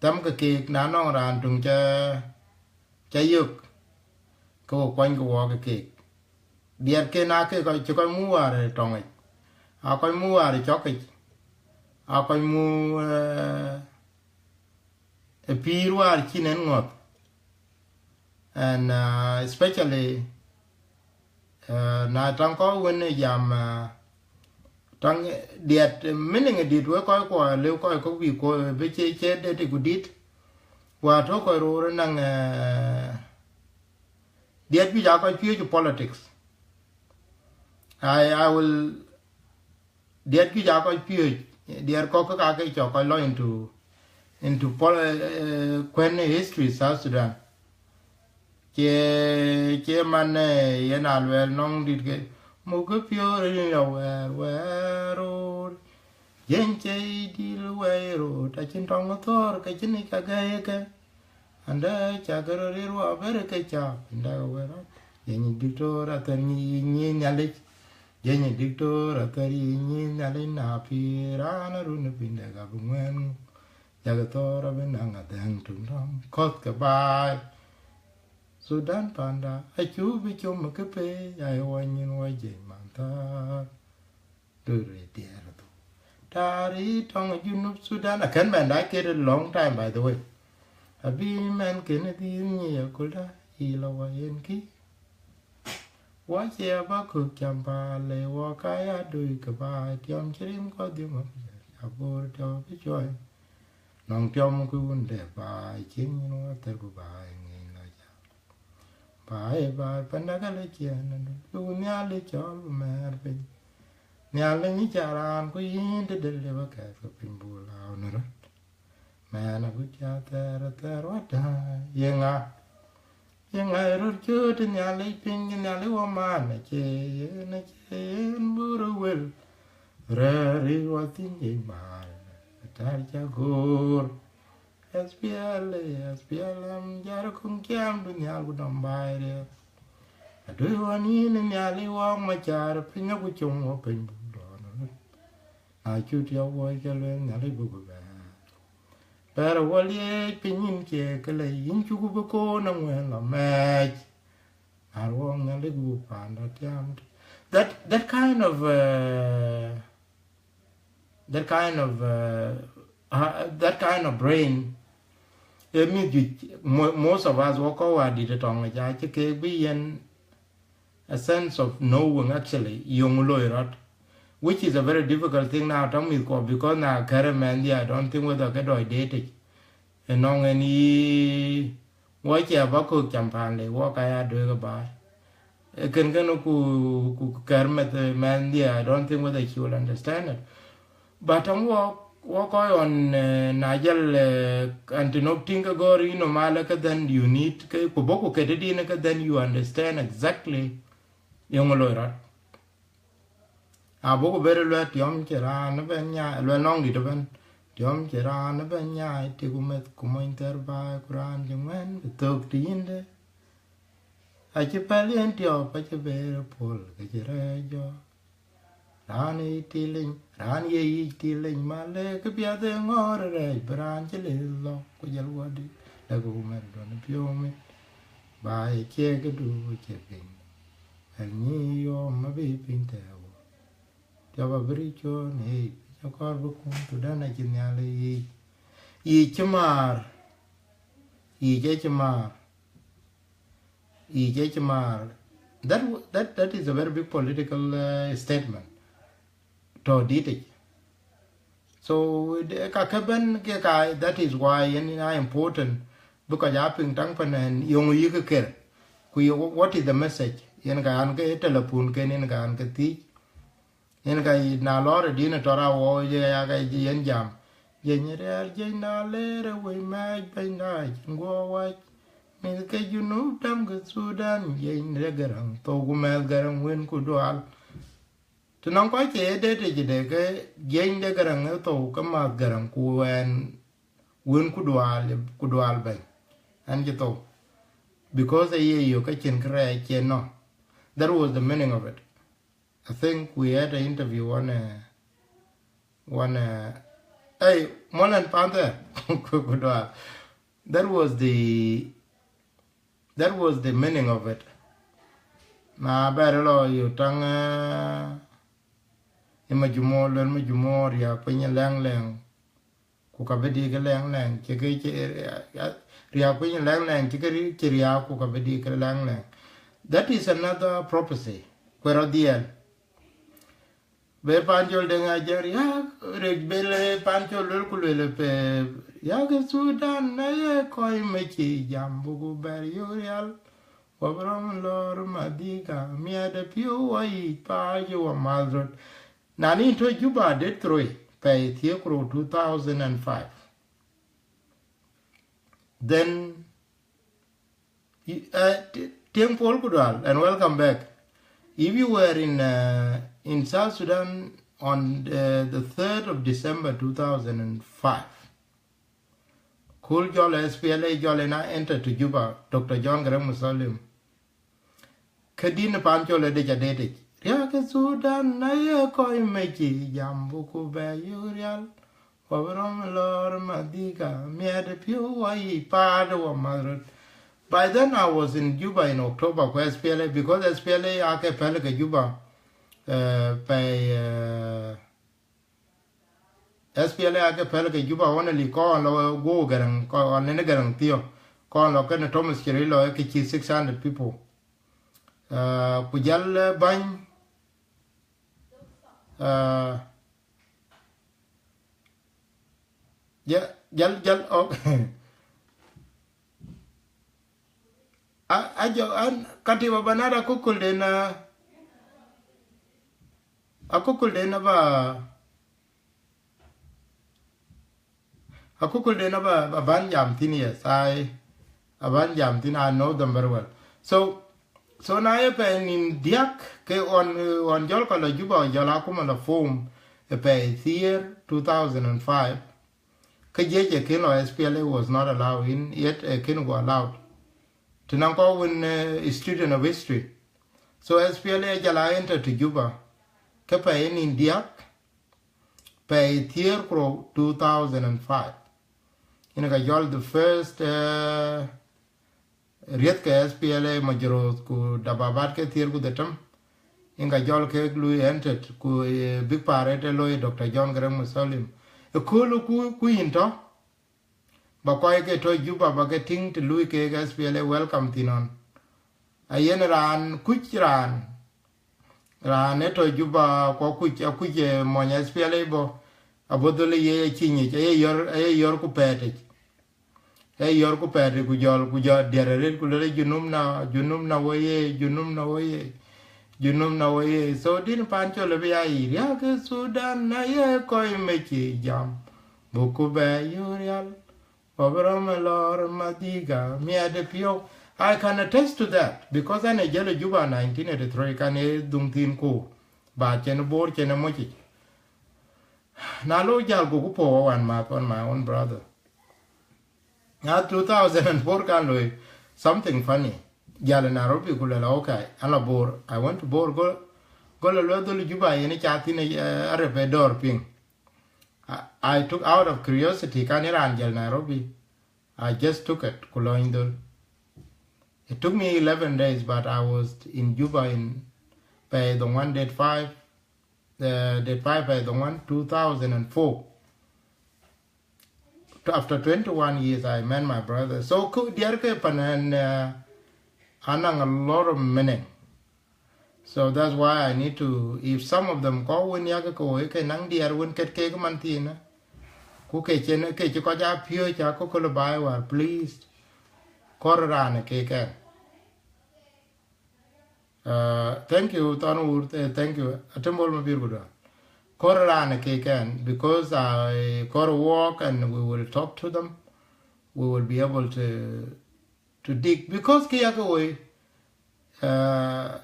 thɛmkë keek, na nɔŋ raan töŋ ca, ca yök, ke we kuany ke wɔɔk keek. Diɛt ken aa kek kɔc cï kɔc muk wäär ë tɔŋic, aa kɔc muk wäär ë cɔkic, aa kɔc muk, eh, ë pïïr wäär cïn en ŋɔ̈th. And, uh, especially, uh, na taŋ kɔc wën ë jam, uh, taŋ diɛt, eh, meaning ë dit wek kɔc kuɔ lëu kɔc kɔ̈k bï kuɔ bï cie, cie det ku dit. Wäär tɔ̈ kɔc roor ë naŋ, eh, diɛt juëc aa kɔc piööc ë politics. I, I will Diɛt juëc aa kɔc piööc, diɛt kɔ̈k ke ka ke cɔk kɔc lɔ into, into pol-, eh, kuɛ̈n history South Sudan. Cie, cie man, eh, yen a luɛɛl nɔŋ dït ke, muk ke piöör rin ya wɛɛr, wɛɛr roor. Jiëny cie dil wɛɛr roor, ta cïn tɔŋ thɔɔr, ke cïn ic ka gɛ̈i ke. Ande cak röt rir wa bɛ̈r ke cap, ande wɛ̈r rɔt. Jiëny diktor athär nyi, nyi Nhialic. Jiëny diktor athär yi nyi Nhialic, na pïïr raan arun piny dek abï ŋuɛ̈ɛ̈n ŋu. Yak thɔɔr abï naŋ adhɛ̈ŋ tuŋ dɔm kɔ̈th ke baai. Sudan panda, acu bï com ke pei, ai wɔ nyin wɔ jiëny man thar. Duri diɛɛr thu. Tari tɔŋ Junub Sudan, akën bɛn dac kët a long time, by the way. Abï mɛn kën dhil nyi akulda, yï lɔ wɔ yen kï. Wɔ cie ba kök cam paal, le wɔ ka ya dui ke baai, tiɔm cï rim kɔ̈th dhiëm abï jal, abor tiɔp abï cuɔi. Nɔŋ tiɔm kë wun de baai, cïn nyin wɔ thɛr ku baai ŋic lɔ jal. Baai, baai, panda ka le ciɛɛn adu, du Nhialic cɔl bï mɛɛr piny. Nhialic nyi ca raan ku yïn tëde lëu akɛth ke piny buk lääu në röt. Mɛɛn agut ca thɛɛr, thɛɛr wada, ye ŋa? Ye ŋa ë röt cööt Nhialic piny, Nhialic wɔ man, acie yen, acie yen bï röt wel. Rɛ̈ɛ̈r ë wɔ thïn ye baai, atar ca goor. S P L A, S P L M, jar kuŋ ciɛɛm du nhial ku dɔm baai riɛth. Adu ɣɔn yïn Nhialic wɔɔk macar piny, aku com wɔ piny buk dɔɔn röt. Na cut ya wuɔi ke lueel Nhialic buk bɛ̈ɛ̈r. Bɛ̈ɛ̈r wɔ liec piny yïn cie ke lei, yïn cuku bï koon aŋuɛ̈ɛ̈n lɔ mɛɛc. Na ruɔɔk Nhialic buk panda tiam. That, that kind of, uh, that kind of, uh, uh, that kind of brain, ë mïth juëc, mo-, most of us, wɔ kɔc wäär dït ë tɔŋ, aca cï keek bï yen a sense of knowing actually, yöŋ loi rɔt, which is a very difficult thing now, tɔŋ mïth kuɔ, because na kɛ̈rë mɛnhdiɛ̈, I don't think whether ke dɔc deetic. Ënɔŋ en yï, wɔ cie ba kök cam paan le, wɔ ka ya duëëk ë baai. Ee kën kënë ku, ku kɛ̈r mɛth, eh, mɛnhdiɛ̈, I don't think whether she will understand it. But tɔŋ wɔ, wɔ kɔc ɣɔn, eh, na jal, eh, anti nok tïŋ ke gɔ̈ɔ̈r yïn nɔm alë, ke then you need, ke, ku bɔ̈ ku ket tëdïnë, ke then you understand exactly yöŋ loi rɔt. Abuk bɛ̈ɛ̈r luɛl tiɔm cï raan ëbɛ̈n nyaai, luɛl nɔŋ dït ëbɛ̈n. Tiɔm cï raan ëbɛ̈n nyaai, tik ku meth ku mony thɛɛr baai, ku raan cï ŋuɛ̈n bï thök të yïndë. Acï päl yen tiɔp, acï bɛ̈ɛ̈r puɔl, ke cï rɛɛc jɔɔk. Raan ë tïliny, raan ye yic tïliny, malë kë piɛth ë ŋɔ̈ɔ̈r rɛɛc, bï raan cï lëth lɔ, ku jël wɔ dït, lɛ̈k ku mɛt duɔ̈n piɔ̈u mit. Baai cie këdu cie piny. Wɛ̈l nyi yom abï piny tɛ̈ɛ̈u. Tiɔp abï ric cuɔ̈ɔ̈n, ëë, piny akɔɔr bï kum, Thudan acï nhial ë yic. Yic cï määr. Yic acï määr. Yic acï määr. That, that, that is a very big political, uh, statement. Tɔ̈ dïtic. So, de-, ka ke bɛ̈n ke ka, that is why yen aa important, because a piŋ taŋ pan ɛn yöŋ yïk kër. Ku ye, what is the message? Yen ka an ke telephone ken, yen ka an ke thiëc. Yen ka na lɔɔr ë din ë tɔ̈ ra wɔ ye ya ka yen jam. Jiëny rial jiëny na ler ë wëi mɛɛc bɛ̈nyda cïn guɔ wac. Mïth ke Junub däm ke Thudan, jiëny de Garaŋ thou ku mɛth Garaŋ wën ku dual. Të nɔŋ kɔc cï ye deet ë cï de ke jiëny de Garaŋ ë thou ke mäth Garaŋ ku wɛn wën ku dual, ku dual bɛ̈ny. Ɛn cï thou. Because ë ye yök ke cïn kërɛɛc cien nɔ. That was the meaning of it. I think we had an interview on, uh, one, uh, hey, Molan Panther. Ku dual. That was the, that was the meaning of it. Na bɛ̈r lɔ yök taŋ, uh, ë majumo, luel majumo, riääk piny ë lɛŋ lɛŋ, ku ka bï dï ke lɛŋ lɛŋ, cï ke cï, uh, riääk piny ë lɛŋ lɛŋ, cï ke ri-, cï riääk, ku ka bï dï ke lɛŋ lɛŋ. That is another prophecy. Ku ë rɔt dhiɛl. Be Pancol Deŋ Ajak riääk, rek bel Pancol luel ku luel pe, riääk ë Thudan na ye kɔc me cï jam buku bɛr yök rial. Wabram lor madhiga, miɛt ë piɔ̈u wa yic paac wa madhrot. Na nin tɔ Juba date three, pɛi thiëër ku rou two thousand and five. Then, y-, uh, t-, Tieng Paul Kudal, and welcome back. If you were in, uh, in South Sudan on, uh, the third of December two thousand and five, kul jɔl S P L A jɔl ena enter to Juba, Doctor John Garang Musalim. Ke din Pancol ë dec adetic. Riääk ë Thudan na ye kɔc me cï jam buku bɛ yök rial. Wabram lor madhiga, miɛt ë piɔ̈u wa yic paac wa madhrot. By then I was in Juba in October ku S P L A, because S P L A ake pɛ̈l ke Juba, uh, pɛi, uh, S P L A ake pɛ̈l ke Juba only kɔn lɔ guɔ Garaŋ, kɔn lɔ ne Garaŋ thiɔ̈k, kɔn lɔ kenë Thomas Cirillo ke cï six hundred people. Uh, ku jal, uh, bäny, uh, ja-, jal, jal, oh. A, a jɔ, an, katiba banat akököl den, a, akököl den aba, akököl den aba, aban jam thïn, yes, I, aban jam thïn, I know them very well. So, so na ye pɛi nin diäk ke ɣɔn, ɣɔn jɔl ka lɔ Juba, jɔl akuma lɔ form, ë pɛi thiëër two thousand and five, ke jiëc ë kën lɔ S P L A was not allowed in, yet ë kën guɔ allowed. Të nɔŋ kɔc wën, eh, student of history. So S P L A jal a enter to Juba, ke pɛi nin diäk, pɛi thiëër ku rou two thousand and five. Yen ka jɔl the first, eh, rieth ke S P L A majorooth ku dababat ke thiëër ku dhetem. Yen ka jɔl kek lui entered ku, eh, big parade ë loi Doctor John Garang Musalim. Ë kööl ku, ku yïn tɔ, ba kɔc ke tɔ Juba ba ke tïŋ të lui kek S P L A welcome thïn ɣɔn. Ayen raan kuc raan, raan ë tɔ Juba ku akuc, akuc, eh, mony S P L A bɔ̈, abɔ̈ dhöl ë ye acï nyic, aye yɔ̈r, aye yɔ̈r ku pɛɛtic. Aye yɔ̈r ku pɛɛtic ku jɔl, ku jɔl diɛr arëët ku lël, "Junub na, Junub na wo ye, Junub na wo ye, Junub na wo ye." So din Pancol ë bï ya yic, riääk ë Thudan na ye kɔc me cï jam, buku bɛ yök rial. Wabram lor madhiga, miɛt ë piɔ̈u. I can attest to that, because an ë jël ë Juba nineteen eighty-three, kan ë dhuŋ thïn ku, ba cen Bor cen ë mocic. Na lo jäl goku puɔ̈u wan math, wan my own brother. Na two thousand and four kan loi something funny. Jäl Nairobi ku lɛl, "Okay, an la Bor." I went to Bor, go, go lɔ lɔ dhöl Juba yen ca thïn, eh, arep ë dɔ̈ɔ̈r piŋ. I, I took out of curiosity, kan ë raan jäl Nairobi. I just took it, ku lɔny dhöl. It took me eleven days, but I was in Juba in pɛi dhoŋuan date five, uh, date five pɛi dhoŋuan two thousand and four. After twenty-one years, I met my brother. So ku diɛr ke pan ɛn, uh, anɔŋ a lot of meaning. So that's why I need to, if some of them kɔc wën yak ke woi ke naŋ diɛr wën ket kek man thiinë, ku ke cïn, ke cï kɔc aa piööc akököl baai wäär, please, kɔɔr raan ë kek ɛn. Uh, thank you, Thɔn Wur, eh, thank you. Atëm Bol Mabir Gudua. kɔɔr raan ke kɛn, because I kɔɔr walk and we will talk to them. We will be able to, to dig, because kë yakë woi, uh,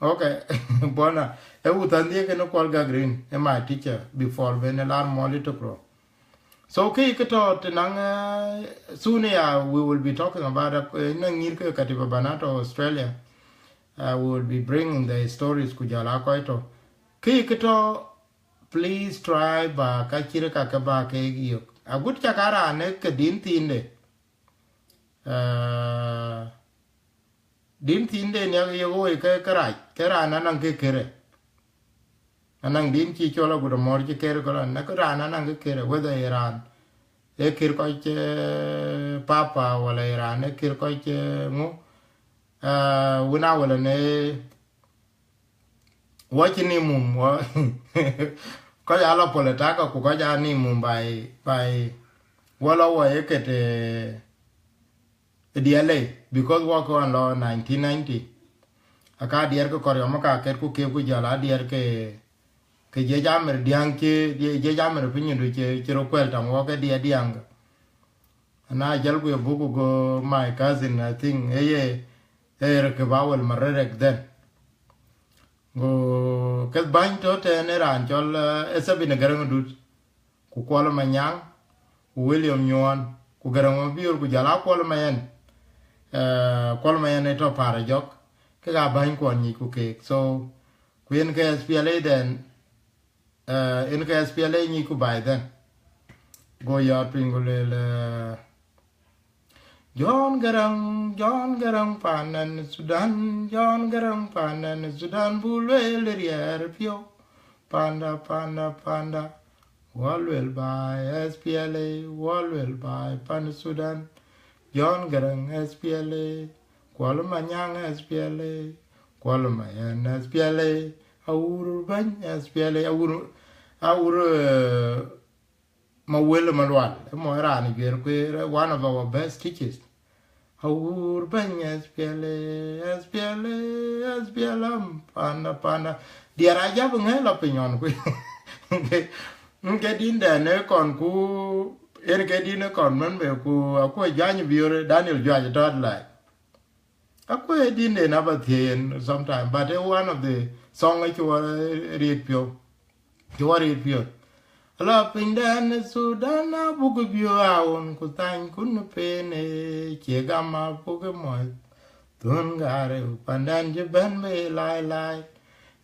okay, bona, e wuthan dhie kene kuɔl ga green, e my teacher, before ben e lar mɔl itokro. So kë kë tɔ të naŋ, uh, soon ya, we will be talking about, uh, naŋ nyir ke katiba bana to Australia. Uh, we will be bringing the stories ku jɔl a kɔc tɔ. Kë kë tɔ, please try ba ka cït ka ke ba ke yök. Agut ca ka raan e ke din thiinde. Uh, din thiinde niak ye woi ke, ke rac, ke raan anaŋ ke kere. Anaŋ din cï cɔl agut amɔr cï kere kɔl an, na ke raan anaŋ ke kere, whether ye raan e kir kɔc, eh, papa, wala ye raan e kir kɔc, eh, ŋu. Uh, wina wala ne, wɔ cï ni mum, wɔ, kɔc a la politika ku kɔc a ni mum by, by, wala wɔ ye ket, eh, diɛl lei, because wɔ ke ɣɔn lɔ nineteen ninety. Aka diɛr ke kɔriɔm ka ket ku ke ku jɔl a diɛr ke, ke jiëc amir diaŋ cï, jiëc amir piny du cï, cï ro kuɛl tam wɔ ke diɛr diaŋ. Ana jal ku ye buk ku go my cousin, I think, e ye, e ye ke ba wel marerek then. Go ke bany to tɛn e raan cɔl, eh, e Sabina Garaŋ Dut. Ku Kuɔl Manyaŋ, ku William Nyuɔn, ku Garaŋ Mabior, ku jɔl a Kuɔl Mayen. Eh, Kuɔl Mayen e tɔ Para Jɔk, ke ka bany kuɔn nyic ku keek. So, ku yen ke S P L A then, eh, yen ke S P L A nyic ku by then. Go yɔɔt piny ku lueel, eh, John Garang, John Garang panan Sudan, John Garang panan Sudan, bu lueel riɛɛr piɔ̈u. Panda, panda, panda. Wɔ lueel baai S P L A, wɔ lueel baai pan Sudan. John Garang S P L A, Kuɔl Manyaŋ S P L A, Kuɔl Mayen S P L A, Awur Bany S P L A, Awur, Awur, eh, Mawel Malual, mo raan juer kueer, one of our best teachers. Awur Bany S P L A, S P L A, S P L M, panda, panda. Diɛr a jap ŋe la piny ɔn kui. Ke, ke din dɛn e kɔn ku, en ke din e kɔn men be ku, aku Juany Bior, Daniel Juany tɔt lai. Akuɔ̈c din den aba thiëën sometime, but e one of the song e cï wɔ riit piɔ̈u, cï wɔ riit piɔ̈u. Ala pinydɛn Sudan abuk biöö awun ku thany kun pen e cie gam abuk mɔc. Thun gare pandɛn cï bɛ̈n bei lai lai.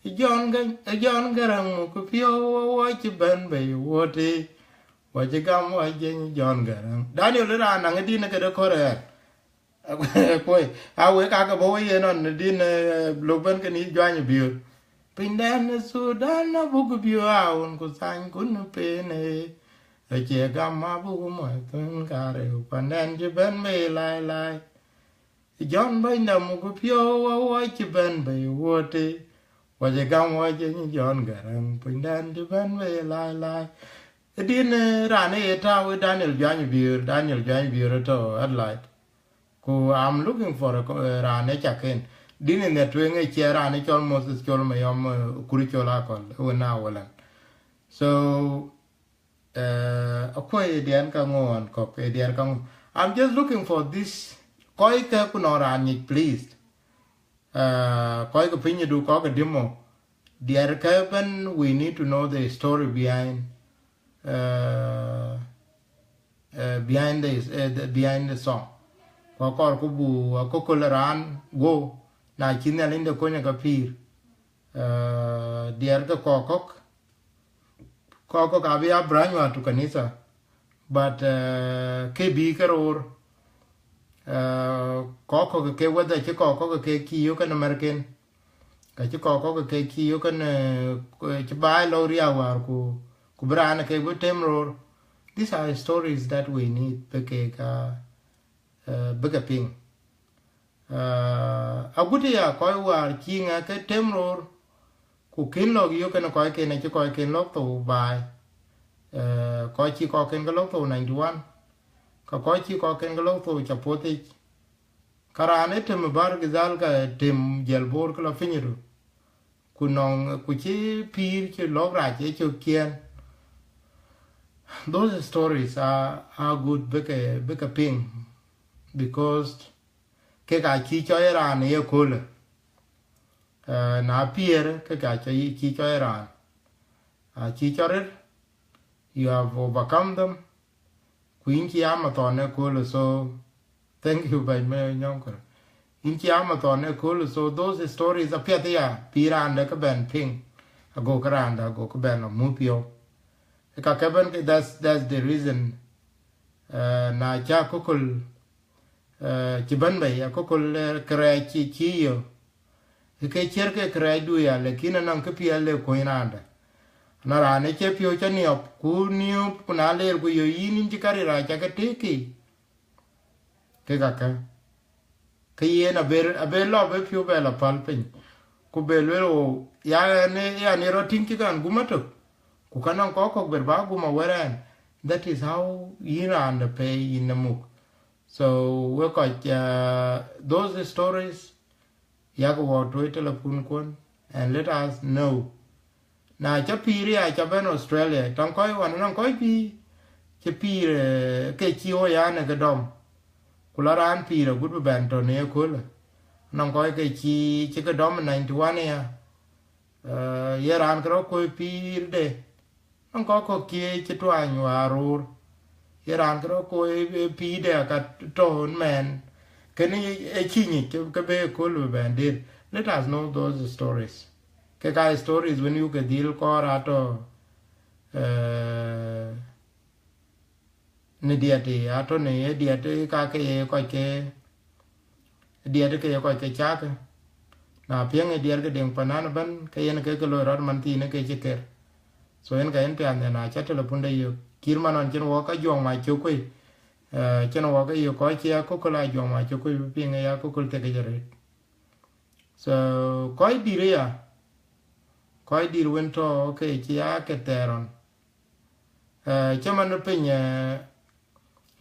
Jɔn Garaŋ muk piɔ̈u wɔ cï bɛ̈n bei wuɔ̈t e. Wɔ cï gam wɔ jeny Jɔn Garaŋ. Daniel raan naŋ din e këde kɔ̈r ɣɛn. Kuɔ̈i, a wek ake bɔ̈ wek yen ɣɔn në din, eh, lok bɛ̈n ke ni Juany Bior. Pinydɛn Sudan abuk biöö awun ku thany kun pen e. Acie gam abuk mɔc thun kareu pandɛn cï bɛ̈n bei lai lai. Jɔn bɛ̈ny dam muk piɔ̈u wɔ wɔ cï bɛ̈n bei wuɔ̈t e. Wɔ cï gam wɔ jeny Jɔn Garaŋ pinydɛn cï bɛ̈n bei lai lai. Din, eh, raan e ye tääu e Daniel Juany Bior, Daniel Juany Bior e tɔ Adelaide. Ku I'm looking for a co-, eh, raan e cak en. Din in the tueŋ e cie raan e cɔl Moses Col Mayɔm, eh, Kur Col Akɔl, e wën a wëlän. So, eh, akuɔ̈c e diɛn ka ŋö ɣɔn kɔ̈k, e diɛr ka ŋö. I'm just looking for this. Kɔc ke ku nɔŋ raan nyic, please. Uh, kɔc ke piny du kɔc ke dimo. Diɛr ke bɛ̈n, we need to know the story behind, uh, uh, behind the, uh, the, behind the song. Ku akɔɔr ku bu akököl raan guɔ̈u, na cï Nhialic de kony ke pïïr. Uh, diɛr ke kɔc kɔ̈k, kɔc kɔ̈k abï a branch wäär to kanitha, but, uh, ke bï ke roor. Uh, kɔc kɔ̈k ke whether cï kɔc kɔ̈k ke kï yök kën American, ka cï kɔc kɔ̈k ke kï yök kën, uh, cï baai lɔ riääk wäär ku, ku bï raan ke bï tem roor. These are stories that we need bï ke ka, uh, bï ke piŋ. Uh, agut ya kɔc wäär cï ŋa ke tem roor, ku kën lɔk yök kën kɔcken acï kɔcken lɔk thou baai. Uh, kɔc cï kɔcken ke lɔk thou ninety one, ka kɔc cï kɔcken ke lɔk thou ca puɔ̈th yic, Ka raan ë tem Bahr el Ghazal ka tem jɔl Bor ke la piny ëdu. Ku nɔŋ, ku cï pïïr cï lɔ̈k rac ë cök ciëën. Those stories are, are good bï ke, bï ke piŋ, because kek aa cï cɔɔl raan ë ye köölë. Eh, na piɛɛr, kek aa cï, cï cɔɔl raan. Aa cï cɔɔl rëër, you have overcome them. Ku yïn cï ya marathon ë köölë, so thank you, bɛ̈ny me nyɔŋkër. Yïn cï ya marathon ë köölë, so those stories apiɛth ya, bï raan dɛ̈ ke bɛn piŋ, ago ke raan dɛ̈, ago ke bɛn la muth yɔu. Ë ka ke bɛn ke, that's, that's the reason, eh, na ca akököl, eh, cï bɛ̈n bei, akököl, eh, kërɛɛc cï, cï yö. Ë ke ciɛ̈r ke kërɛɛcdu ya, lakin anɔŋ kë piɛth le kuɔny raan dɛ̈. Na raan ë cie piɔ̈u ca niɔp, ku niɔp, ku na leer ku yö yïn, yïn cï ka ril rac ca ke tëëk kï. Kek akä. Ke yen abë, abë lɔ bë piɔ̈u bɛ la päl piny. Ku bë lueel ɣo, ya ɣɛn ë, ya ɣɛn ë rɔt tïŋ cï kan gum atök. Ku ka nɔŋ kɔc kɔ̈k bër ba gum awär ɣɛn. That is how yïn raan dɛ̈ pɛ̈i yïn ë muk. So, wek kɔc, uh, those stories, yak wɔ tuɔ̈c telephone kuɔn, and let us know. Na ca pïïr ya ca bɛ̈n Australia, tɔŋ kɔc wan, nɔŋ kɔc pïïr, cï pïïr, eh, ke cï ɣo ya në ke dɔm. Ku la raan pïïr agut bï bɛn tɔ̈ në ëköölë. Nɔŋ kɔc ke cï, cï ke dɔm ninety one ya. Eh, ye raan ke rɔt kuɔ̈i pïïrde. Nɔŋ kɔc kɔ̈k cie cï tuany wäär roor. Ye raan ke rɔt kuɔ̈i, eh, pïïrde aka tɔ̈ ɣön mɛɛn. Kënë ë cï nyic ke, ke bë ëkööl bï bɛn dëër. Let us know those stories. Ke ka stories wën yuk ke dhil kɔɔr atɔ̈, eh, në diɛt ë, atɔ̈ në ye diɛt ë ka ke ye kɔc ke, diɛt ë ke ye kɔc ke cak. Na piɛŋ ë diɛt ke Deŋ Panan ëbɛ̈n, ke yen ke ke loi rɔt man thiin ë ke cï ker. So yen ka yen piath në na ca telephone de yök. Cït man ɣɔn cïn wɔ ka juɔŋ ma cök kuei. Eh, cïn wɔ ke yök kɔc cï akököl a juɔŋ ma cök kuei bï piŋ ë ya akököl thiekic arëët. So, kɔc dït aya, kɔc dït wën tɔ̈ ke cï ya ke thɛɛr ɣɔn. Eh, cï man piny, eh,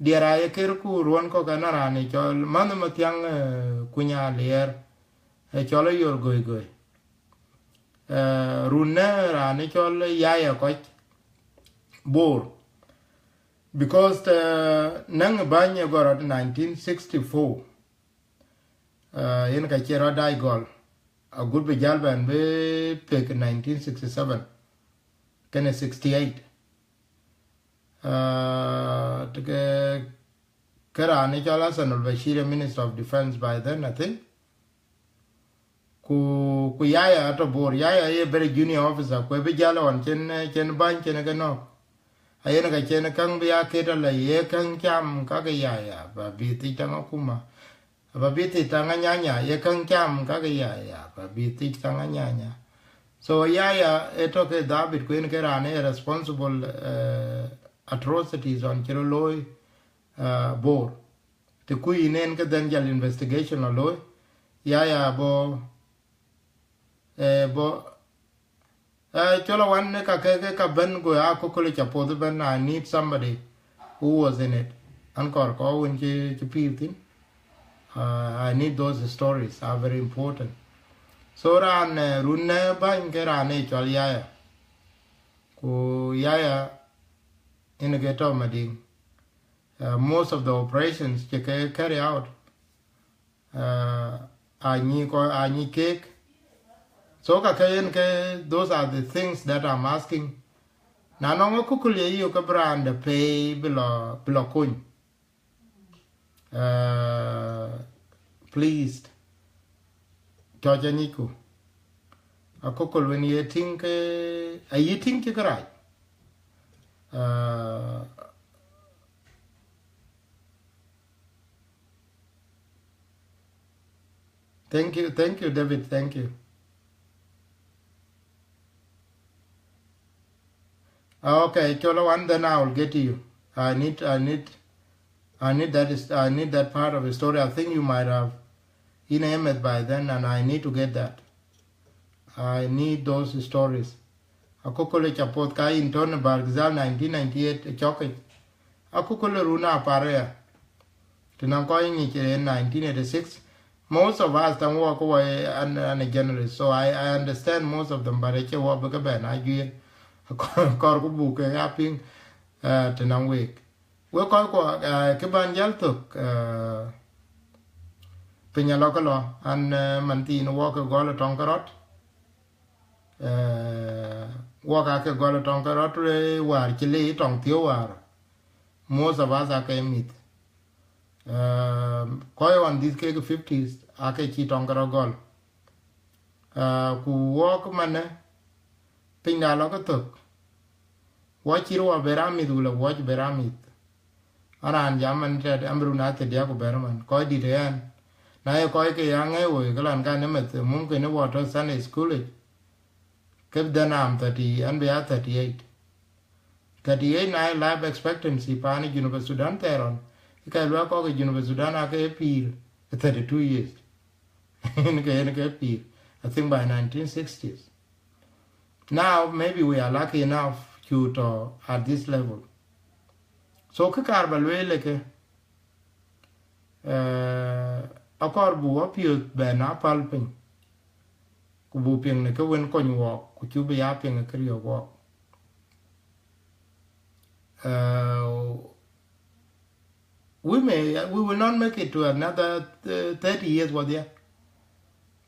diɛt aa ye ker ku ruɔ̈n kɔ̈k ë na raan ë cɔl Manh Mathiaŋ, eh, Kuny Aliɛɛr, ë cɔl ë Yor Goigoi. Eh, run në raan ë cɔl Yaya Kɔc Bor. Because, eh, nɛŋ bäny ë gɔl rɔt nineteen sixty-four. Uh, yen ka cï rɔt dac gɔl. Agut bï jäl bɛn bï pek nineteen sixty-seven. Kënë sixty-eight. Uh, të ke, ke raan ë cɔl Hassan al-Bashir, Minister of Defense by then, I think. Ku, ku Yaya atɔ̈ Bor. Yaya ye very junior officer, ku ë bï jäl ɣɔn cïn, cïn bäny cïn ke nɔ̈k. Ayen ka cïn käŋ bï ya ket ala ye käŋ cam ka ke Yaya, ba bï thic taŋ akuma. Ba bï thic taŋ anyanya, ye käŋ cam ka ke Yaya, ba bï thic taŋ anyanya. So Yaya ë tɔ̈ ke dhabit ku yen ke raan ë responsible, eh, atrocities ɣɔn cï rɔt looi, eh, Bor. Të kuc yïn en ke then jäl investigation la looi. Yaya bɔ̈, eh, bɔ̈, eh, cɔl awan ë ka ke, ke ka bɛ̈n go akököl ca puɔth ëbɛ̈n, I need somebody who was in it. An kɔɔr kɔc wën cï, cï pïïr thïn. Uh, I need those stories, are very important. So raan, eh, run në bäny ke raan ë cɔl Yaya. Ku Yaya yen ke tɔ̈ Madiŋ. Uh, most of the operations cï ke carry out, uh, anyi kɔc, anyi keek. So ka ke yen ke, those are the things that I'm asking. Na nɔŋ akököl ye yök ke bï raan dɛ̈ pɛ̈i bï lɔ, bï lɔ kony. Uh, please. Cɔc anyicku. Akököl wën ye tïŋ ke, ayï tïŋ cï kërac. Uh, thank you, thank you, David, thank you. Ah, okay, cɔl awan, then I will get to you. I need, I need, I need that is, I need that part of the story. I think you might have in a mess by then, and I need to get that. I need those stories. Akököl ca puɔth ka yïn tɔ̈ në Bahr el Ghazal nineteen ninety-eight ë cɔk yic. Akököl run apar aya. Të nɔŋ kɔc nyic ë nineteen eighty-six, Most of us, taŋ wɔ ke wɔ an, an a generalist, so I, I understand most of them, but acie wɔ bï ke bɛn a juiir. Kɔɔr ku buk ke a piŋ, uh, të naŋ week. Wek kɔc kuɔ, uh, kë ban jäl thök, uh, piny alɔ ke lɔ, an, uh, man thiin wɔ ke gɔl ë tɔŋ ke rɔt. Uh, wɔ ka ke gɔl ë tɔŋ ke rɔt, uh, wäär cï le tɔŋ thiëu wäär. Most of us ake mïth. Uh, kɔc ɣɔn dhïth kek fifties ake cï tɔŋ ke rɔt gɔl. Uh, ku wɔk manë, piny da lɔ ke thök. Wɔ cï rɔt wɔ bɛ raan mïth, wulë wɔ cï bɛ raan mïth. An raan jam man tɛt, am run a thiëëdiäk ku bɛ̈r man. Kɔc dït ë ɣɛn. Na ye kɔc ke ya ŋɛi woi, ke lan kan ë meth, mumkin ë wɔ tɔ Sunday school ic. Ke then I'm thirty, an bï ya thirty-eight. Thirty-eight na ye life expectancy paan ë Junub Sudan thɛɛr ɣɔn. Ke luɛk kɔc ke Junub Sudan ake pïïr ë thirty-two years. Yen ke, yen ke pïïr, I think by nineteen sixties. Now, maybe we are lucky enough to, to at this level. So, kë kaar ba lueel ë ke, uh, akɔɔr bu wɔ piöth bɛn a päl piny, ku bu piŋ në kë wën kony wɔɔk, ku cu bï ya piŋ ë kë riɔ̈k wɔɔk. Uh, we may, we will not make it to another, uh, thirty years, what there.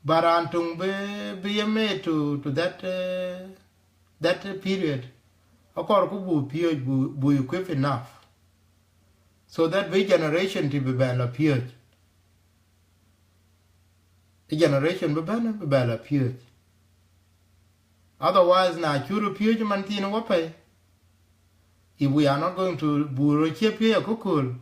But raan töŋ bï, bï ye made to, to that, uh, that period, akɔɔr ku bu piööc, bu, bu equip enough, so that bï generation tï bï bɛn lɔ piööc. Ë generation bï bɛ̈n, bï bɛn lɔ piööc. Otherwise, na cï rɔt piööc man thiin wɔ pɛ̈i, if we are not going to, bu rɔt cie piööc akököl,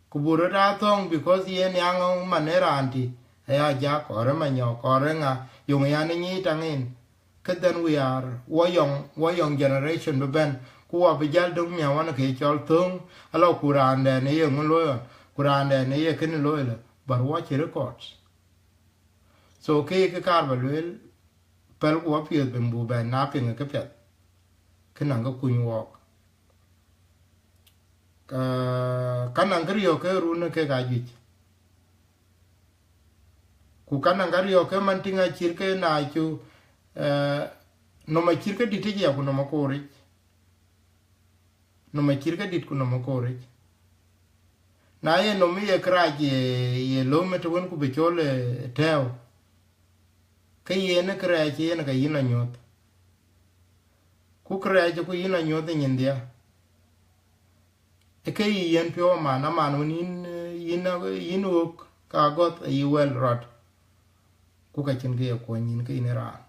ku bu rɔt aa thɔ̈ŋ because yen yaŋ man ë raan tï, aya jak, kɔɔr ë manyɔk, kɔɔr ë ŋa, yöŋ yan ë nyic taŋ en, ke then we are, wɔ young, wɔ young generation bï bɛ̈n, ku wɔ bï jäl döŋ miäk wan ke cɔl thöŋ, alɔ ku raandɛn ë ye ŋö looi ɣɔn, ku raandɛn ë ye kënë looi lɔ, but wɔ cï records. So ke kë kaar ba lueel, pɛl ku wɔ piöth ben bu bɛn na piŋ ë këpiɛth, kë naŋ kë kuny wɔɔk. Ka, ka naŋ kë riɔ̈k ke run ë kek ajuëc. Ku ka naŋ kë riɔ̈k ke man tïŋ acït ke na cu, eh, nɔm acït ke dït ë jia ku nɔm akooric. Nɔm acït ke dït ku nɔm akooric. Na ye nɔm ye kërac ye, ye löm ë të wën ku bï cɔl ë tɛ̈ɛ̈u, ke yen ë kërɛɛc yen ke yïn anyuɔ̈th. Ku kërɛɛc ku yïn anyuɔ̈th ë nyin dhia. Ë ke yï yen piɔ̈u aman, aman wën yïn, yïn, yïn ɣöök ka gɔ̈th ayï wɛl rɔt. Ku ka cïn kë ye kuɔny yïn ke yïn ë raan.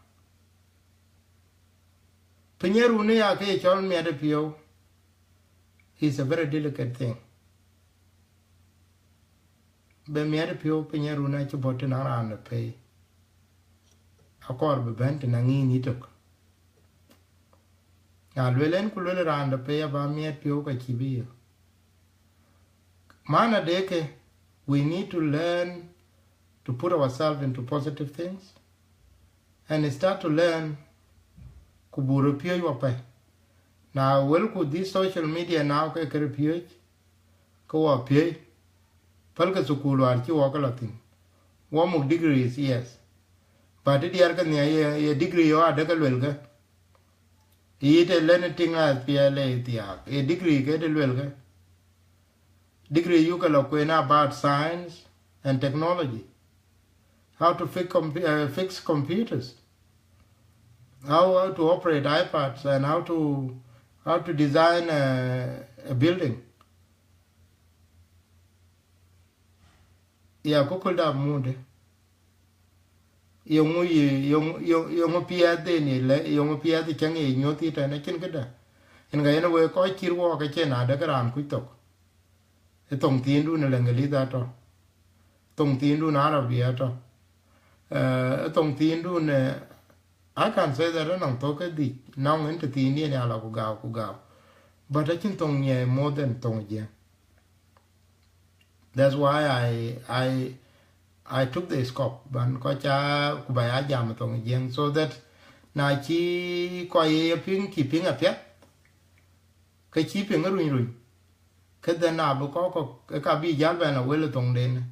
Piny ë run ë ya ke ye cɔl miɛt ë piɔ̈u is a very delicate thing. Be miɛt ë piɔ̈u piny ë run acï bɔ̈ tënë raan ë pei. Akɔɔr bï bɛ̈n tënë ŋïn yïtök. Na lueel en ku lueel raan de pei aba miɛt piɔ̈u ka cï bï ye. Mana de ke, we need to learn to put ourselves into positive things and start to learn ku bu rɔt piööc wɔ pɛ̈i. Na wël ku this social media now ke kërë piööc, ke wɔ piööc, pälkë thukul wäär cï wɔ ke lɔ thïn. Wɔ muk degrees, yes. But ë diɛɛr ke nhiac ye, ye degree yɔ adë ke luelkë. Yiit ë lɛn ë tiŋ a piɛl ë thiaak, ye degree ke të luelkë. Degree yuk ke lɔ kuen about science and technology. How to fix, compu- uh, fix computers. How, how to operate iPads and how to, how to design a, a building. Ya, akököl da mudë. Yeŋö ye, yeŋö, yeŋö, yeŋö piɛth en ye lɛ, yeŋö piɛth cäŋ ye nyuɔ̈th yï tɛ̈n acïn këdä. Yen ka yen wek kɔc cït wɔɔk acïn adë ke raan kuc thok. Ë thoŋ thiindun ë Leŋgelith atɔ̈. Thoŋ thiindun Arabi atɔ̈. Eh, ë thoŋ thiindun, eh, I can say that anɔŋ thok ke dhïc, nɔŋ en të thiindiɛn ya lɔ ku gau, ku gau. But acïn thoŋ nyiɛɛi more than thoŋ Jiëŋ. That's why I, I, I took the scope, ban kɔc ca ku ba ya jam thoŋ Jiëŋ, so that na cï kɔc ye piŋ, cï piŋ apiɛth, ke cï piŋ runy runy, ke then abï kɔc kɔ̈k ke ka bï jäl bɛn la wel ë thoŋden.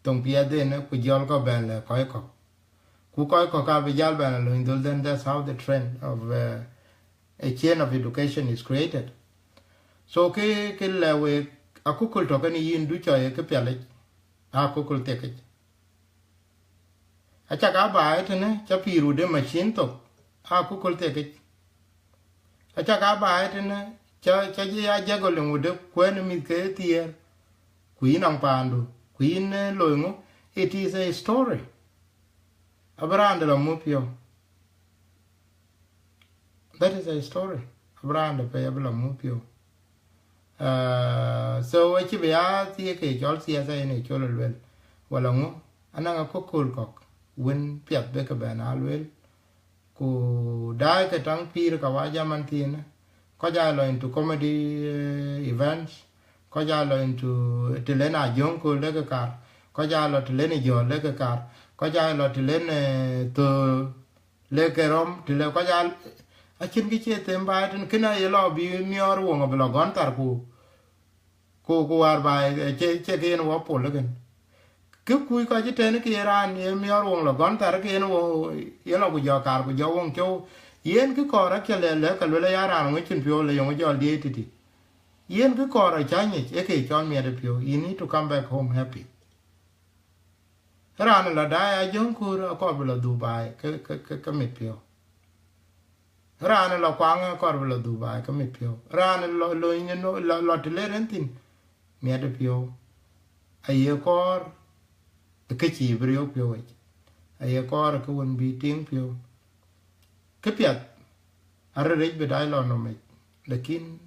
thoŋ piɛth den, ku jɔl kɔ̈k bɛ̈n lɛ̈k kɔc kɔ̈k. Ku kɔc kɔ̈k ka bï jäl bɛ̈n lɔ lööny dhöl, then that's how the trend of, uh, a chain of education is created. So kë, kë lɛ̈k wek, akököl tɔ̈ kënë yïn du cɔl ye kë pialic, akököl thiekic. Acak aa baai tënë, ca pïïr wut de machine thok, akököl thiekic. Acak aa baai tënë, ca, ca jɔ ya juggling wut de kuɛ̈n mïth ke thiëër, ku yïn nɔŋ paandu, ku yïn, eh, loi ŋö, it is a story. Abï raan de lɔ muk piɔ̈u. That is a story. Abï raan de pɛ̈i abï lɔ muk piɔ̈u. Uh, so acï bï ya thiekic, cɔl thiɛth yen ë cɔl luel. Wala ŋö, anɔŋ akököl kɔ̈k wën piath bï ke bɛ̈n a luel. Ku daai ke taŋ pïïr ka wa jam man thiinë. Kɔc aa lɔ into comedy, eh, events. Kɔc aa lɔ into të lënë Ajöŋ Kööl lek kar. Kɔc aa lɔ të lënë Jɔ̈ɔ̈l lek kar. Kɔc aa lɔ të lënë, eh, Thöör lek ke rɔm, të le kɔc aa, acïn kë cie them baai tënë, kënë aye lɔ bï miɔɔr woŋ abï lɔ gɔn thar ku, ku, ku wäär baai, eh, cie, cie kë yen wɔ pol ëkën. Kë kuc kɔc ëtɛ̈n kë ye raan ye miɔɔr woŋ lɔ gɔn thar kë yen wɔ, ye lɔ ku jɔ kaar ku jɔ woŋ cou. Yen kë kɔɔr acie lɛ̈k, lɛ̈k ka luel aya raan ŋö cïn piɔ̈u le yöŋ jɔl diëëc tïtï. Yen kë kɔɔr acä nyic, ee kë cɔl miɛt ë piɔ̈u. You need to come back home happy. Raan lɔ daai Ajöŋ Kööl akɔɔr bï lɔ dhuk baai ke, ke, ke, ke mit piɔ̈u. Raan lɔ kuaŋ akɔɔr bï lɔ dhuk baai ke mit piɔ̈u. Raan lɔ, lɔ, lɔ, lɔ të le rin thïn, miɛt ë piɔ̈u. Aye kɔɔr kë cïï bï riɔ̈ɔ̈k piɔ̈u yic. Aye kɔɔr kë wën bï tiŋ piɔ̈u. Kë piath, arëët rec bï daai lɔ nɔm yic. Lakin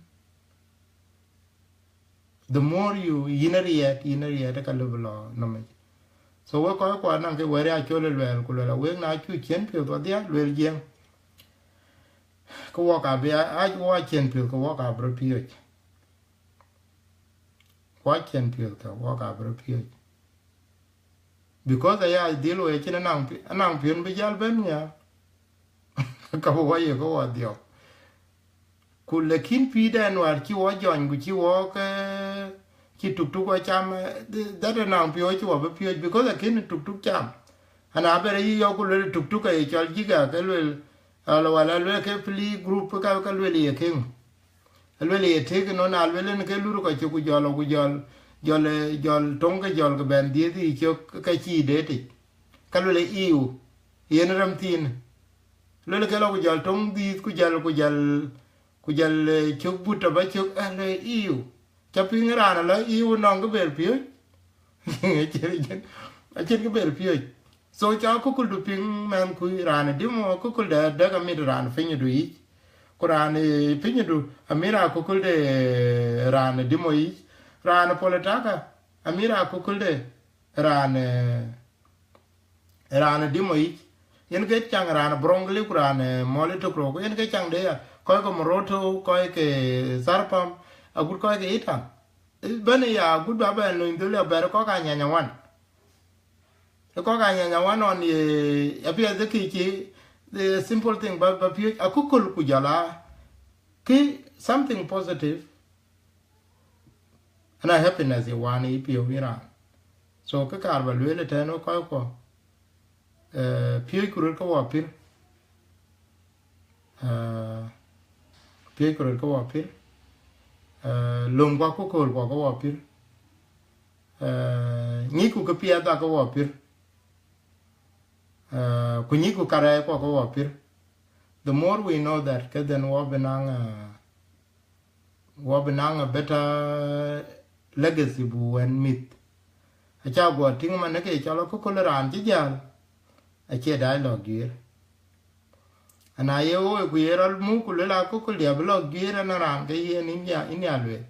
the more you, yïn ariɛɛt, yïn ariɛɛt, ka lëu bï lɔ nɔm yic. So wek kɔc kuɔ, naŋ kë wɛ̈t ya cɔl ë luɛɛl, ku luɛɛl, awek na cuk ciën piɔ̈th wadhia, luel Jiëŋ. Ke wɔk abï a, a, wɔ ciën piɔ̈th, ke wɔk abï rɔt piööc. Wɔ ciën piɔ̈th, ke wɔk abï rɔt piööc. Because aya dhil wei acïn anaŋ pi-, anaŋ piɔ̈n bï jäl bɛ̈n nhial. Ka bï wɔ ye ke wɔ dhiɔp. Ku lakin pïïrdan wäär cï wɔ jɔny, ku cï wɔ ke, cï tuktuk wɔ cam, eh, th-, that anaŋ piɔ̈u cï wɔ bï piööc, because akën tuktuk cam. Ana bɛ̈r yï yɔ̈k ku luel tuktuk aye cɔl jiga, ke luel, ala wala luel ke pli group ka, ka luel ye keŋ. Aluel ye tek nɔn, aluel en ke lur kɔc cök ku jɔl, ku jɔl, jɔl, eh, jɔl töŋ ke jɔl ke bɛn dhiëëth yï cök ke cïï deet yic. Ka luel iu, yen rem thiin. Luel ke lɔ ku jɔl töŋ dhiëëth ku jɔl, ku jɔl, ku jɔl, eh, cök but tɔ ba cök, eh, le iu. Ca piŋ raan lɔ iu nɔŋ kë ber piööc. Acïn, acïn kë ber piööc. So ca akököldu piŋ mɛnhkui, raan ë Dimo akököl de dek amit raan pinydu yic. Ku raan ë pinydu amit akököl de raan ë Dimo yic. Raan ë Politaka amit akököl de raan, eh, raan ë Dimo yic. Yen ke caŋ raan ë Brongli ku raan ë Mɔli Tokro, ku yen ke caŋ de ya, kɔc ke Moroto, kɔc ke Tharpam, agut kɔc ke Itang. Bɛ̈n ya agut ba bɛn löny dhöl ya bɛ̈r kɔc ka Anyanya wan. Ë kɔc ka Anyanya wan nɔn ye apiɛth ë kë cï, the simple thing, ba, ba piööc akököl ku jɔl a kë something positive. Ana happiness ye wan yï piɔ̈u yïn raan. So kë kaar ba lueel ëtɛ̈ɛ̈n wek kɔc kuɔ, eh, piööcku röt ke wɔ pïr. Eh, piööcku röt ke wɔ pïr. Eh, lömku akököl kuɔ ke wɔ pïr. Eh, nyicku kë piɛth aa ke wɔ pïr. Eh, ku nyicku karɛɛc kuɔ ke wɔ pïr. The more we know that, ke then wɔ bï naŋ, eh, wɔ bï naŋ a better legacy bu wɛ̈n mïth. Aca guɔ tïŋ man ë ke cɔl akököl raan cï jäl, acie daai lɔ guiir. Ana ye woi ku ye rɔl muk ku luel akököl diɛ bï lɔ guiir, ana raan ke yen yïn ya, yïn ya lueel.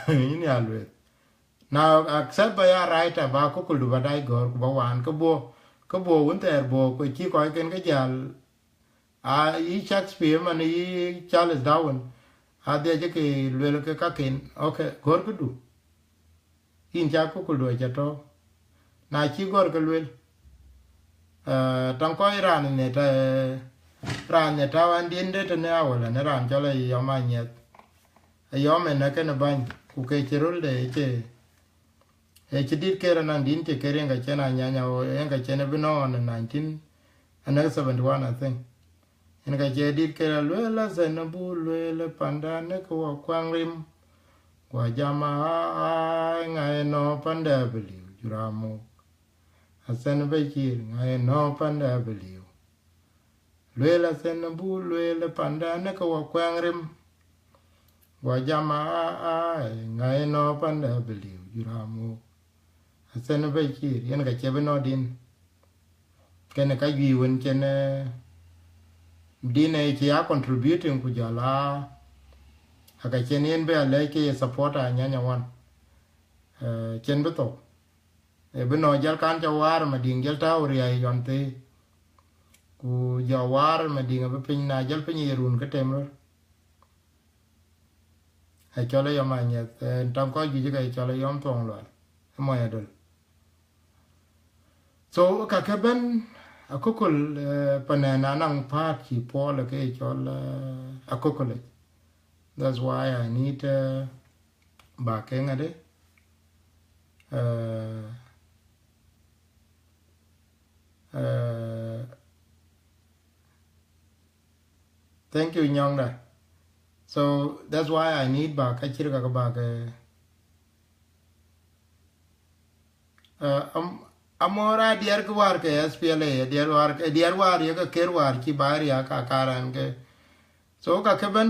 Yïn ya lueel. Na accept ba ya right, ba akököldu ba daai gɔ̈ɔ̈r ku ba waan, ke buɔ, ke buɔ wun thɛɛr buɔ ku cï kɔcken ke jäl, a yï Shakespeare man, yï Charles Darwin, adhiac ke luel ke kaken, okay, gɔ̈ɔ̈r këdu. Yïn ca akököldu aca tɔ̈u. Na cï gɔ̈ɔ̈r ke luel, eh, taŋ kɔc raan ë tɛ-, raan ë tääu ɛn diɛ̈n de tënë awal, ënë raan cɔl Ayɔm Anyiɛth. Ayɔm ënë kënë bäny, ku ke cï röl de ëcë, Ë cï dït kër anɔŋ din cï kër yen ka cïn Anyanya, o yen ka cïn bï nɔn nineteen, anɔŋ seventy one, I think. Yen ka cï dït kër lueel, Athɛn bu lueel panda në ke wɔ kuaŋ rim. Gua jam aa, ŋa ye nɔ panda bï liu jur amuk. Athɛn Bacïr, ŋa ye nɔ panda bï liu. Lueel Athɛn bu lueel panda në ke wɔ kuaŋ rim. Gua jam aa, ŋa ye nɔ panda bï liu jur amuk. Athɛn Bacïr, yen ka cï bï nɔ din. Kënë ka juëc wën cïn, eh, din ë cï ya contributing ku jɔl a, aka cïn yen bï alɛc ke ye support Anyanya wan. Eh, cïn bï thou. Ë bï nɔ jäl kan ca waar Madiŋ jäl tääu riäi yɔn thii. Ku jɔ waar Madiŋ abï piny na jäl piny ye run ke tem röl. Ë cɔl ë yɔm Anyɛth, ë, taŋ kɔc juëc ke ë cɔl ë yɔm Thuɔŋ Lual, ë mɔny Adöl. So, ka ke bɛ̈n akököl, ë, panɛn anaŋ päät cï puɔl ë ke cɔl, ë, akököl yic. That's why I need, ë, ba ke ŋadë, ë, ë, Thank you, Nyɔŋda. So that's why I need ba ka cït ka ba ke, uh, am, amɔɔr a diɛɛr ke war ke S P L A, a diɛɛr war, a diɛɛr war ye ke ker war cï ba riäk ka karan ke. So ka ke bɛ̈n,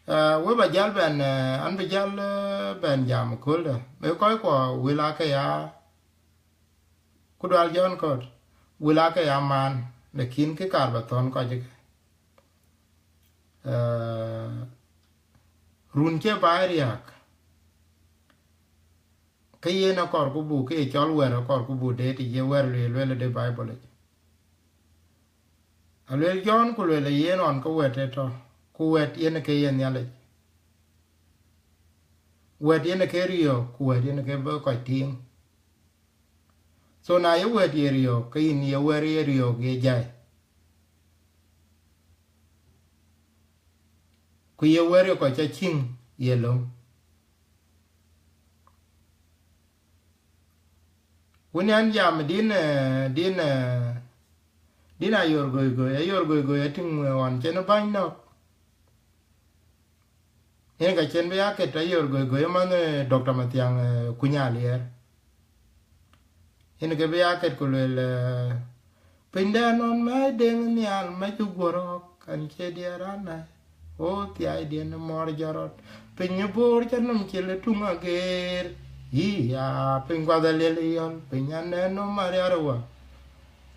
uh, we ba jäl bɛn, uh, an bï jäl, uh, bɛn jam köldä. Me kɔc kuɔ wël ake ya, ku dual John Kot, wël ake ya man, lakin kë kaar ba thɔ̈n kɔc ke. Eh, run cï ba riäk, ke yen akɔɔr ku buk ke cɔl wɛ̈t akɔɔr ku buk deet, ye wɛ̈t lueel, lueel de Bible yic. Alueel John ku lueel yen ɣɔn ke wɛ̈t ë tɔ̈, ku wɛ̈t yen ke ye Nhialic. Wɛ̈t yen ke riɔ̈ɔ̈k, ku wɛ̈t yen ke bï kɔc tïŋ. So na ye wɛ̈t ye riɔ̈ɔ̈k, ke yïn ye wɛ̈t ye riɔ̈ɔ̈k ye jai. Ku ye wɛ̈t ye kɔc ca cïŋ ye löŋ. Wën an jam din, eh, din, eh, din Ayor Goigoi, Ayor Goigoi atïŋ, eh, ɣɔn cïn bäny nɔ̈k. Yen ka cïn bï ya ket Ayor Goigoi man, eh, Doctor Mathiang, eh, Kuny Aliɛɛr. Yen ke bï ya ket ku lueel, eh, piny dɛn nɔn mɛc deŋ nhial mɛc guɔrɔk, kan cie diɛɛr anai. O thiai diɛn mɔr jɔrɔt. Piny Bor ca nɔm cil tuŋ ageer. Yï ya piny kuath aliel yɔl, piny anɛn nɔm ariar wa.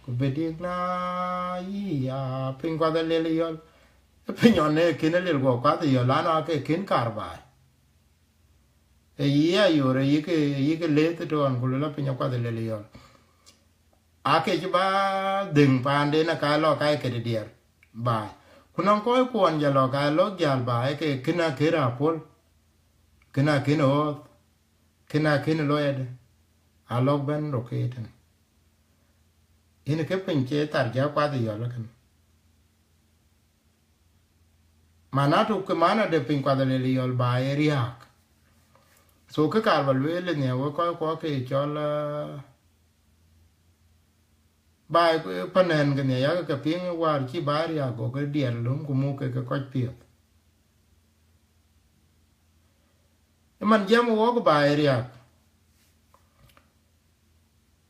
Ku bï dik na yï ya piny kuath aliel yɔl. Piny ɔn ë kën aliel guɔ kuath yɔl, lan ake kën kar baai. Ë yï Ayor, ë yï ke, ë yï ke leth tɔn ku luel piny akuath aliel yɔl. Ake cï ba dhëŋ paanden aka lɔ ka ket diɛɛr baai. Ku nɔŋ kɔc kuɔn jɔ lɔ ka lɔ jäl baai ke kën akën apol. Kën akën ɣɔɔth. Kën akën loyade. Alɔk bɛ̈n rok ke tën. Yen ke piny cï thar jɔ kuath yɔl kën. Manatu ke mana de piny kuath aliel yɔl baai ë riääk. So ke kaar ba lueel ë nhiɛ we kɔc kuɔ ke cɔl, eh, baai, eh, panɛn ke nhiɛ yak ke piŋ war cï baai riääk go ke diɛɛr löŋ ku muk ke ke kɔc piɔ̈th. Ë man jiɛm wok baai riääk.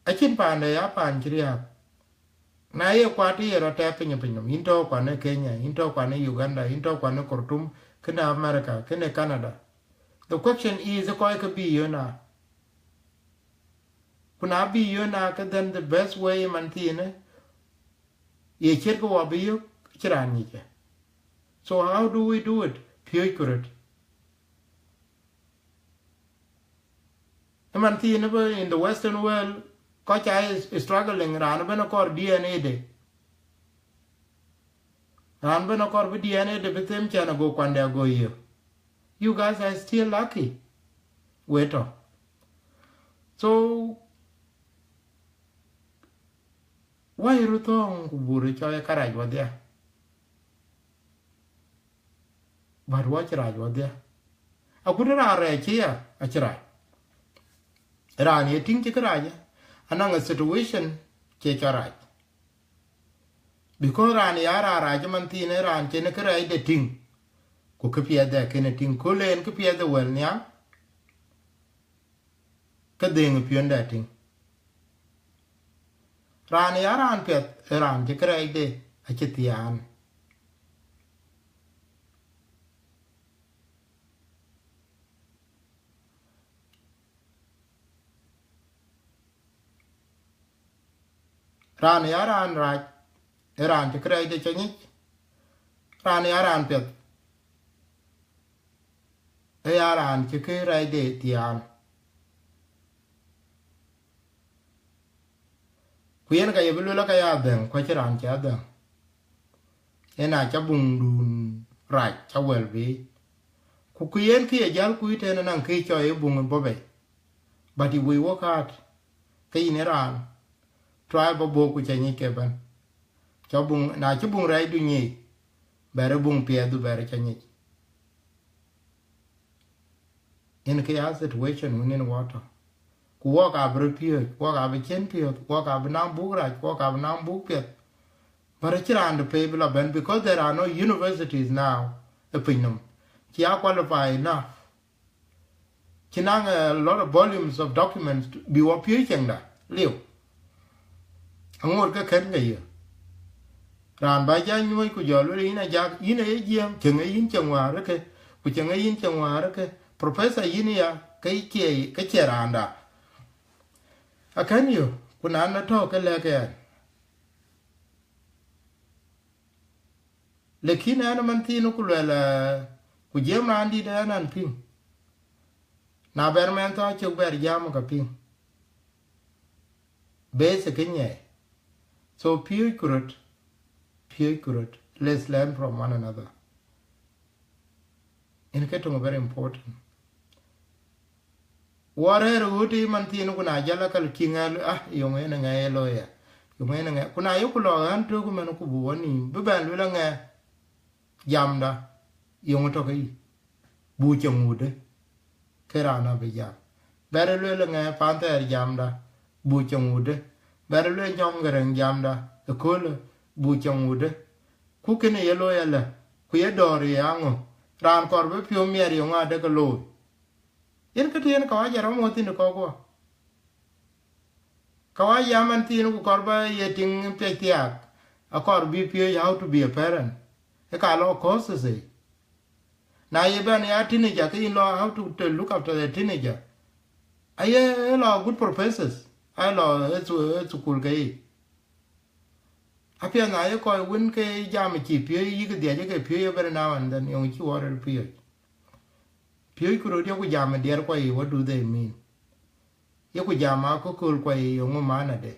Acïn paande ya paan cï riääk. Na ye kuat ye rɔt tɛ̈ piny piny nɔm, yïn tɔ̈ kuan ë Kenya, yïn tɔ̈ kuan ë Uganda, yïn tɔ̈ kuan ë Khartoum, kënë America, kënë Canada. The question is, kɔc ke bï yön a? Ku na bï yön a, ke then the best way man thiinë, ye ciɛ̈t ke wɔ bï yök, cï raan nyic ë. So how do we do it? Piööcku röt. Ëman thiin ëbë in the Western world, kɔc ca is struggling, raan ëbën akɔɔr D N A de. Raan ëbën akɔɔr bï D N A de bï them cän ago kuande ago yë. You guys are still lucky. We tɔ̈. So, why röt thɔ̈ɔ̈ŋ ku bur cɔl ë karac wadhia? But wɔ cï rac wadhia. Akut raan rɛɛc cï ya, acï rac. Raan ye tïŋ cï kërac, anɔŋ a situation cie cɔl rac. Because raan ya raan rac man thiin, ë raan cïn kërɛɛcde tïŋ, ku këpiɛth de kënë tïŋ, ku len këpiɛth de wël nhial, ke dhëëŋ piɔ̈nde tïŋ. Raan ya raan piɛth, ë raan cï kërɛɛcde acï thiaan. Raan ya raan rac, ë raan cï kërɛɛcde cï nyic. Raan ya raan piɛth, ë ya raan cï kërɛɛcde thiaan. Ku yen ka ye bï lueel aka ya dhëŋ, ku acï raan cï adhëŋ. Yen aca buŋdun rac ca wël bï. Ku ku yen kë ye jäl ku ëtɛ̈n ënɔŋ kë cɔl ye buŋ bɔ̈ bei. But if we work hard, ke yïn ë raan, try ba bɔ̈ ku ca nyic ke bɛ̈n. Ca buŋ, na cï buŋ rɛɛcdu nyic, bɛ̈ɛ̈rë buŋ piɛthdu bɛ̈ɛ̈rë ca nyic. Yen kë ya situation wën yen wɔ tɔ̈. Ku wɔk abï röt piööc, wɔk abï cïn piöth, wɔk abï naŋ buk rac, wɔk abï naŋ buk piɛth. But acï raan de pei bï la bɛ̈n, because there are no universities now ë pinynhom cï a qualify enough. Cï naŋ a lot of volumes of documents bï wɔ piööc cieŋda liu. Aŋoot ke kën ke yï. Raan ba ja nyuɔ̈c ku jɔ lueel yïn ajak, yïn aye jiɛɛm, cieŋ ee yïn cieŋ wäär ëke, ku cieŋ ee yïn cieŋ wäär ëke, professor yïn ya, ke cie, ke cie raanda. Akën yök, ku na na tɔ̈ ke lɛ̈k ɛn. Lakin ɛn man thiin ku luɛl, eh, ku jiɛɛm raandït ɛn an piŋ. Na bɛr mɛn thɔ cök bɛr jam ka piŋ. Basic ke nyiɛɛi. So piööcku röt, piööcku röt. Let's learn from one another. Yen ke töŋ very important. Wɔ rɛ̈ɛ̈r ɣööt ë man thiin ku na jäl akal kiŋ ë, ah, yöŋ en ŋɛ ye looi ya. Yöŋ en ŋɛ. Ku na yeku lɔ ɣän tök man ku bï wɔ nïïm, bï bɛn lueel aŋɛ jamda, yöŋ tɔ̈ ke yï. Buk cieŋ wudë, ke raan abï jam. Bɛr lueel ŋɛ pan thɛɛr jamda, buk cieŋ wudë. Bɛr lueel nyɔŋ Gäräŋ jamda, ëköölë, buk cieŋ wudë. Ku kënë ye looi alë, ku ye dɔ̈ɔ̈r ye aŋö, raan kɔɔr bï piɔ̈u miɛt yöŋ adë ke looi. Yen kë tï yen kawaja rɔm wɔ thïn ë kɔ̈k wɔ. Kawaja man thiin ku kɔɔr ba ye tiŋ piɛc thiaak, akɔɔr bï piööc how to be a parent. Ë ka lɔ courses ë. Na ye bɛn ya teenager, ke yïn lɔ how to, to look after the teenager. Aye, ë lɔ good professors, aye lɔ ë thu-, ë thukul ke yic. Apiɛth na ye kɔc wën ke jam cï piööc yïk dhiac ke piööc every now and then, yöŋ cï wɔ rɔt piööc. Piööcku röt yeku jam ë diɛɛr kuɔ yiic, what do they mean? Yeku jam akököl kuɔ yiic, yöŋ ë maana de.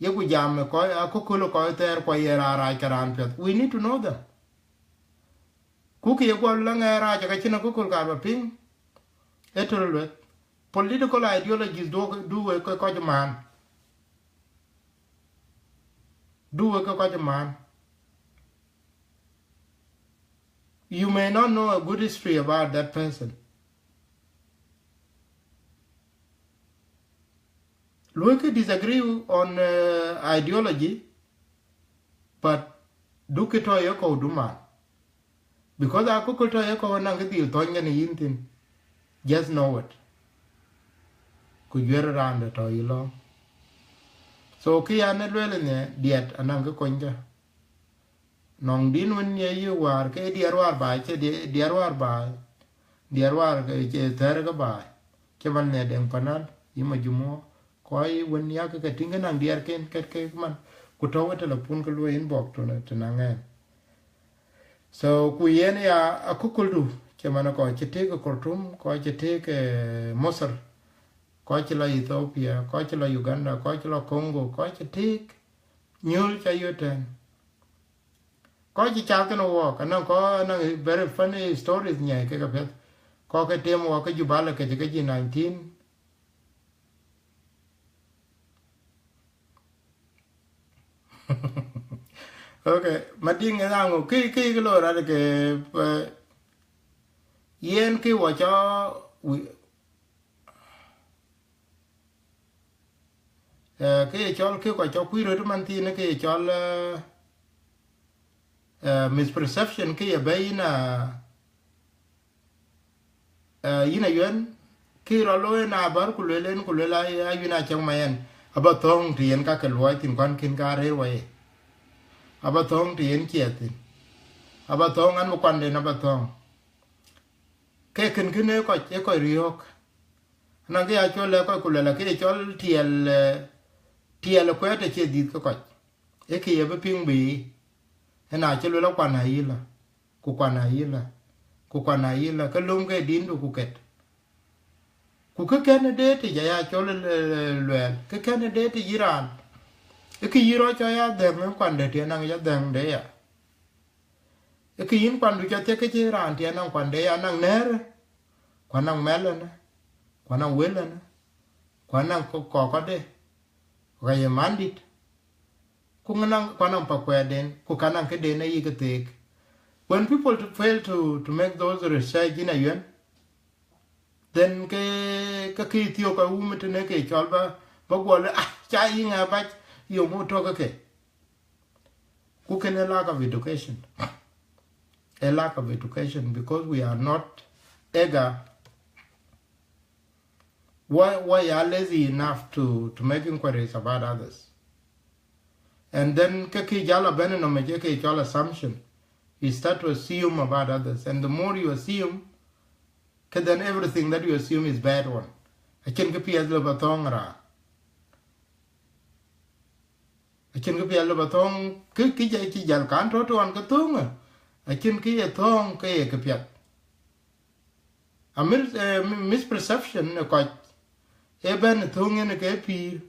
Yeku jam ë kɔc, akököl ë kɔc thɛɛr kuɔ ye raan rac ke raan piɛth. We need to know them. Ku kë ye guɔ lɔ ŋɛɛr rac, ka cïn akököl kaar ba piŋ, ë tör lueth. Political ideologies du, du wek ke kɔc man. Du wek ke kɔc man. You may not know a good history about that person. Luɔi ke disagree on, uh, ideology, but du kë tɔ̈ ye kɔ̈u du man. Because akököl tɔ̈ ye kɔ̈u anaŋ kë dhil thɔ̈ny kɛn yïn thïn. Just know it. Ku juër raan de tɔ̈ yï lɔ̈ɔ̈m. So kë yan ë lueel ënhiɛ, diɛt anaŋ kë konyke. Nɔŋ din wën ye yï wäär, ke diɛɛr wäär baai, cï diɛ-, diɛɛr wäär baai. Diɛɛr wäär ke cï thɛɛr ke baai. Cï man nhiɛ Deŋ Panal, yï Majumo, kɔc wën yak ke tïŋ ke naŋ diɛɛrken ket ke man. Ku tɔ̈u ë telepun ke luɔi inbox tun, tën aŋɛɛn. So, ku yen ya akököldu, cï man kɔc cï tëëk ë Khartoum, kɔc cï tëëk ë Masir, kɔc cï lɔ Ethiopia, kɔc cï lɔ Uganda, kɔc cï lɔ Congo, kɔc cï tëëk nyöl ca yöt tɛ̈n. Kɔc cï cath kënë wɔɔk, anɔŋ kɔc, anɔŋ very funny stories nyiɛɛi kek apiɛth. Kɔc ke tem wɔɔk ke Juba lɔ kecë ke jï nineteen. Okay, Madiŋ ë dhaŋu, kë, kë, kë lɔ rɔt ke, eh, Yen kë wɔ cɔ, wi-, eh, kë ye cɔl kë kɔc cɔ kuc röt man thiin, kë ye cɔl, eh, eh, misperception, kë ye bɛ̈i yïn a, eh, yïn a yuɛn, kë rɔ looi na bär ku lueel en, ku lueel a, a yïn a cäŋ ma yɛn, aba thɔ̈ɔ̈ŋ të yen ka ke luɔi thïn, kuan kën ka rëër wɔ ye. Aba thɔ̈ɔ̈ŋ të yen ciɛɛth thïn. Aba thɔ̈ɔ̈ŋ an, bï kuanden aba thɔ̈ɔ̈ŋ. Ke kën kënë kɔc, ee kɔc riɔ̈ɔ̈k. Anaŋ kë ya cɔl lɛ̈k kɔc ku luɛl, ke ye cɔl tiɛɛl, eh, tiɛɛl ë kuɛɛt acie dhiëth ke kɔc. Ee kë ye bï piŋ bï, ëna cï luel a kuan ayï lä, ku kuan ayï lä, ku kuan ayï lä, ke löm ke dindu ku ket. Ku kë kɛn ë deet yic aya cɔl, eh, luɛɛl, kë kɛn ë deet yic yï raan. Ee kë yï rɔt cɔ ya dhɛ̈ŋ, ë kuande tiɛɛl anaŋ ya dhɛ̈ŋ de ya. Ee kë yïn kuandu cɔ thiëk ke cï raan tiɛɛl anaŋ kuande ya, anaŋ nɛ̈ɛ̈rë, ku anaŋ mɛlënë, ku anaŋ wëlënë, ku anaŋ kɔ-, kɔkɔde, ku ka ye mandït, ku ŋa naŋ, ku anaŋ pakuɛɛrden, ku ka naŋ këden ayï ke theek. When people to fail to, to make those research yïn a yuɛn, then ke, ke kë thiök ka wum tënë ke cɔl ba, ba guɔ lë, ah, ca yï ŋa bac, yöŋ mu tök ke. Ku kën a lack of education. A lack of education because we are not eager. Why, why are lazy enough to, to make inquiries about others? And then ke kë jal a bɛ̈n nɔm ke kë cɔl assumption. You start to assume about others. And the more you assume, ke then everything that you assume is bad one. Acïn kë piɛth lë ba thɔ̈ɔ̈ŋ raan. Acïn kë piɛth lë ba thɔ̈ɔ̈ŋ, kë, kë jɛ cï jal kan tɔ̈ tɔ̈ ɣɔn ke thöŋë. Acïn kë ye thɔ̈ɔ̈ŋ ke ye kë piɛth. A mis-, eh, mi-, misperception ë kɔc, ee bɛ̈n ë thöŋ yen ke pïïr.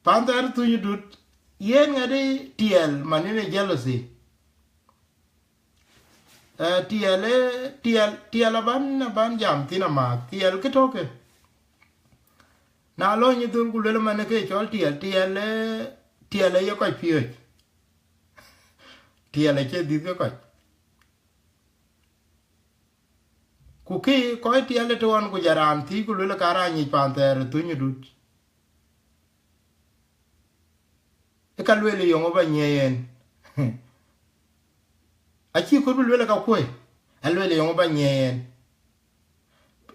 Panther Thuny Dut, yen ŋadï tiɛɛl man yen ë jealousy. Eh, tiɛɛl ë, tiɛɛl, tiɛɛl aban, aban jam thïn amääth, tiɛɛl kë tɔ̈ ke. Na lɔ nyi dhöl ku luel man ke cɔl tiɛɛl, tiɛɛl ë, tiɛɛl ë ye kɔc piööc. Tiɛɛl acie dhiëth ke kɔc. Ku kë kɔc tiɛɛl ë tɔ̈ ɣɔn ku jɔ raan thiëc ku luel ka raan nyic Panther Thuny Dut. Ë ka luel yöŋ ba nyiëë yen. Acï kut bï luel ka kuöi, a luel yöŋ ba nyiëë yen.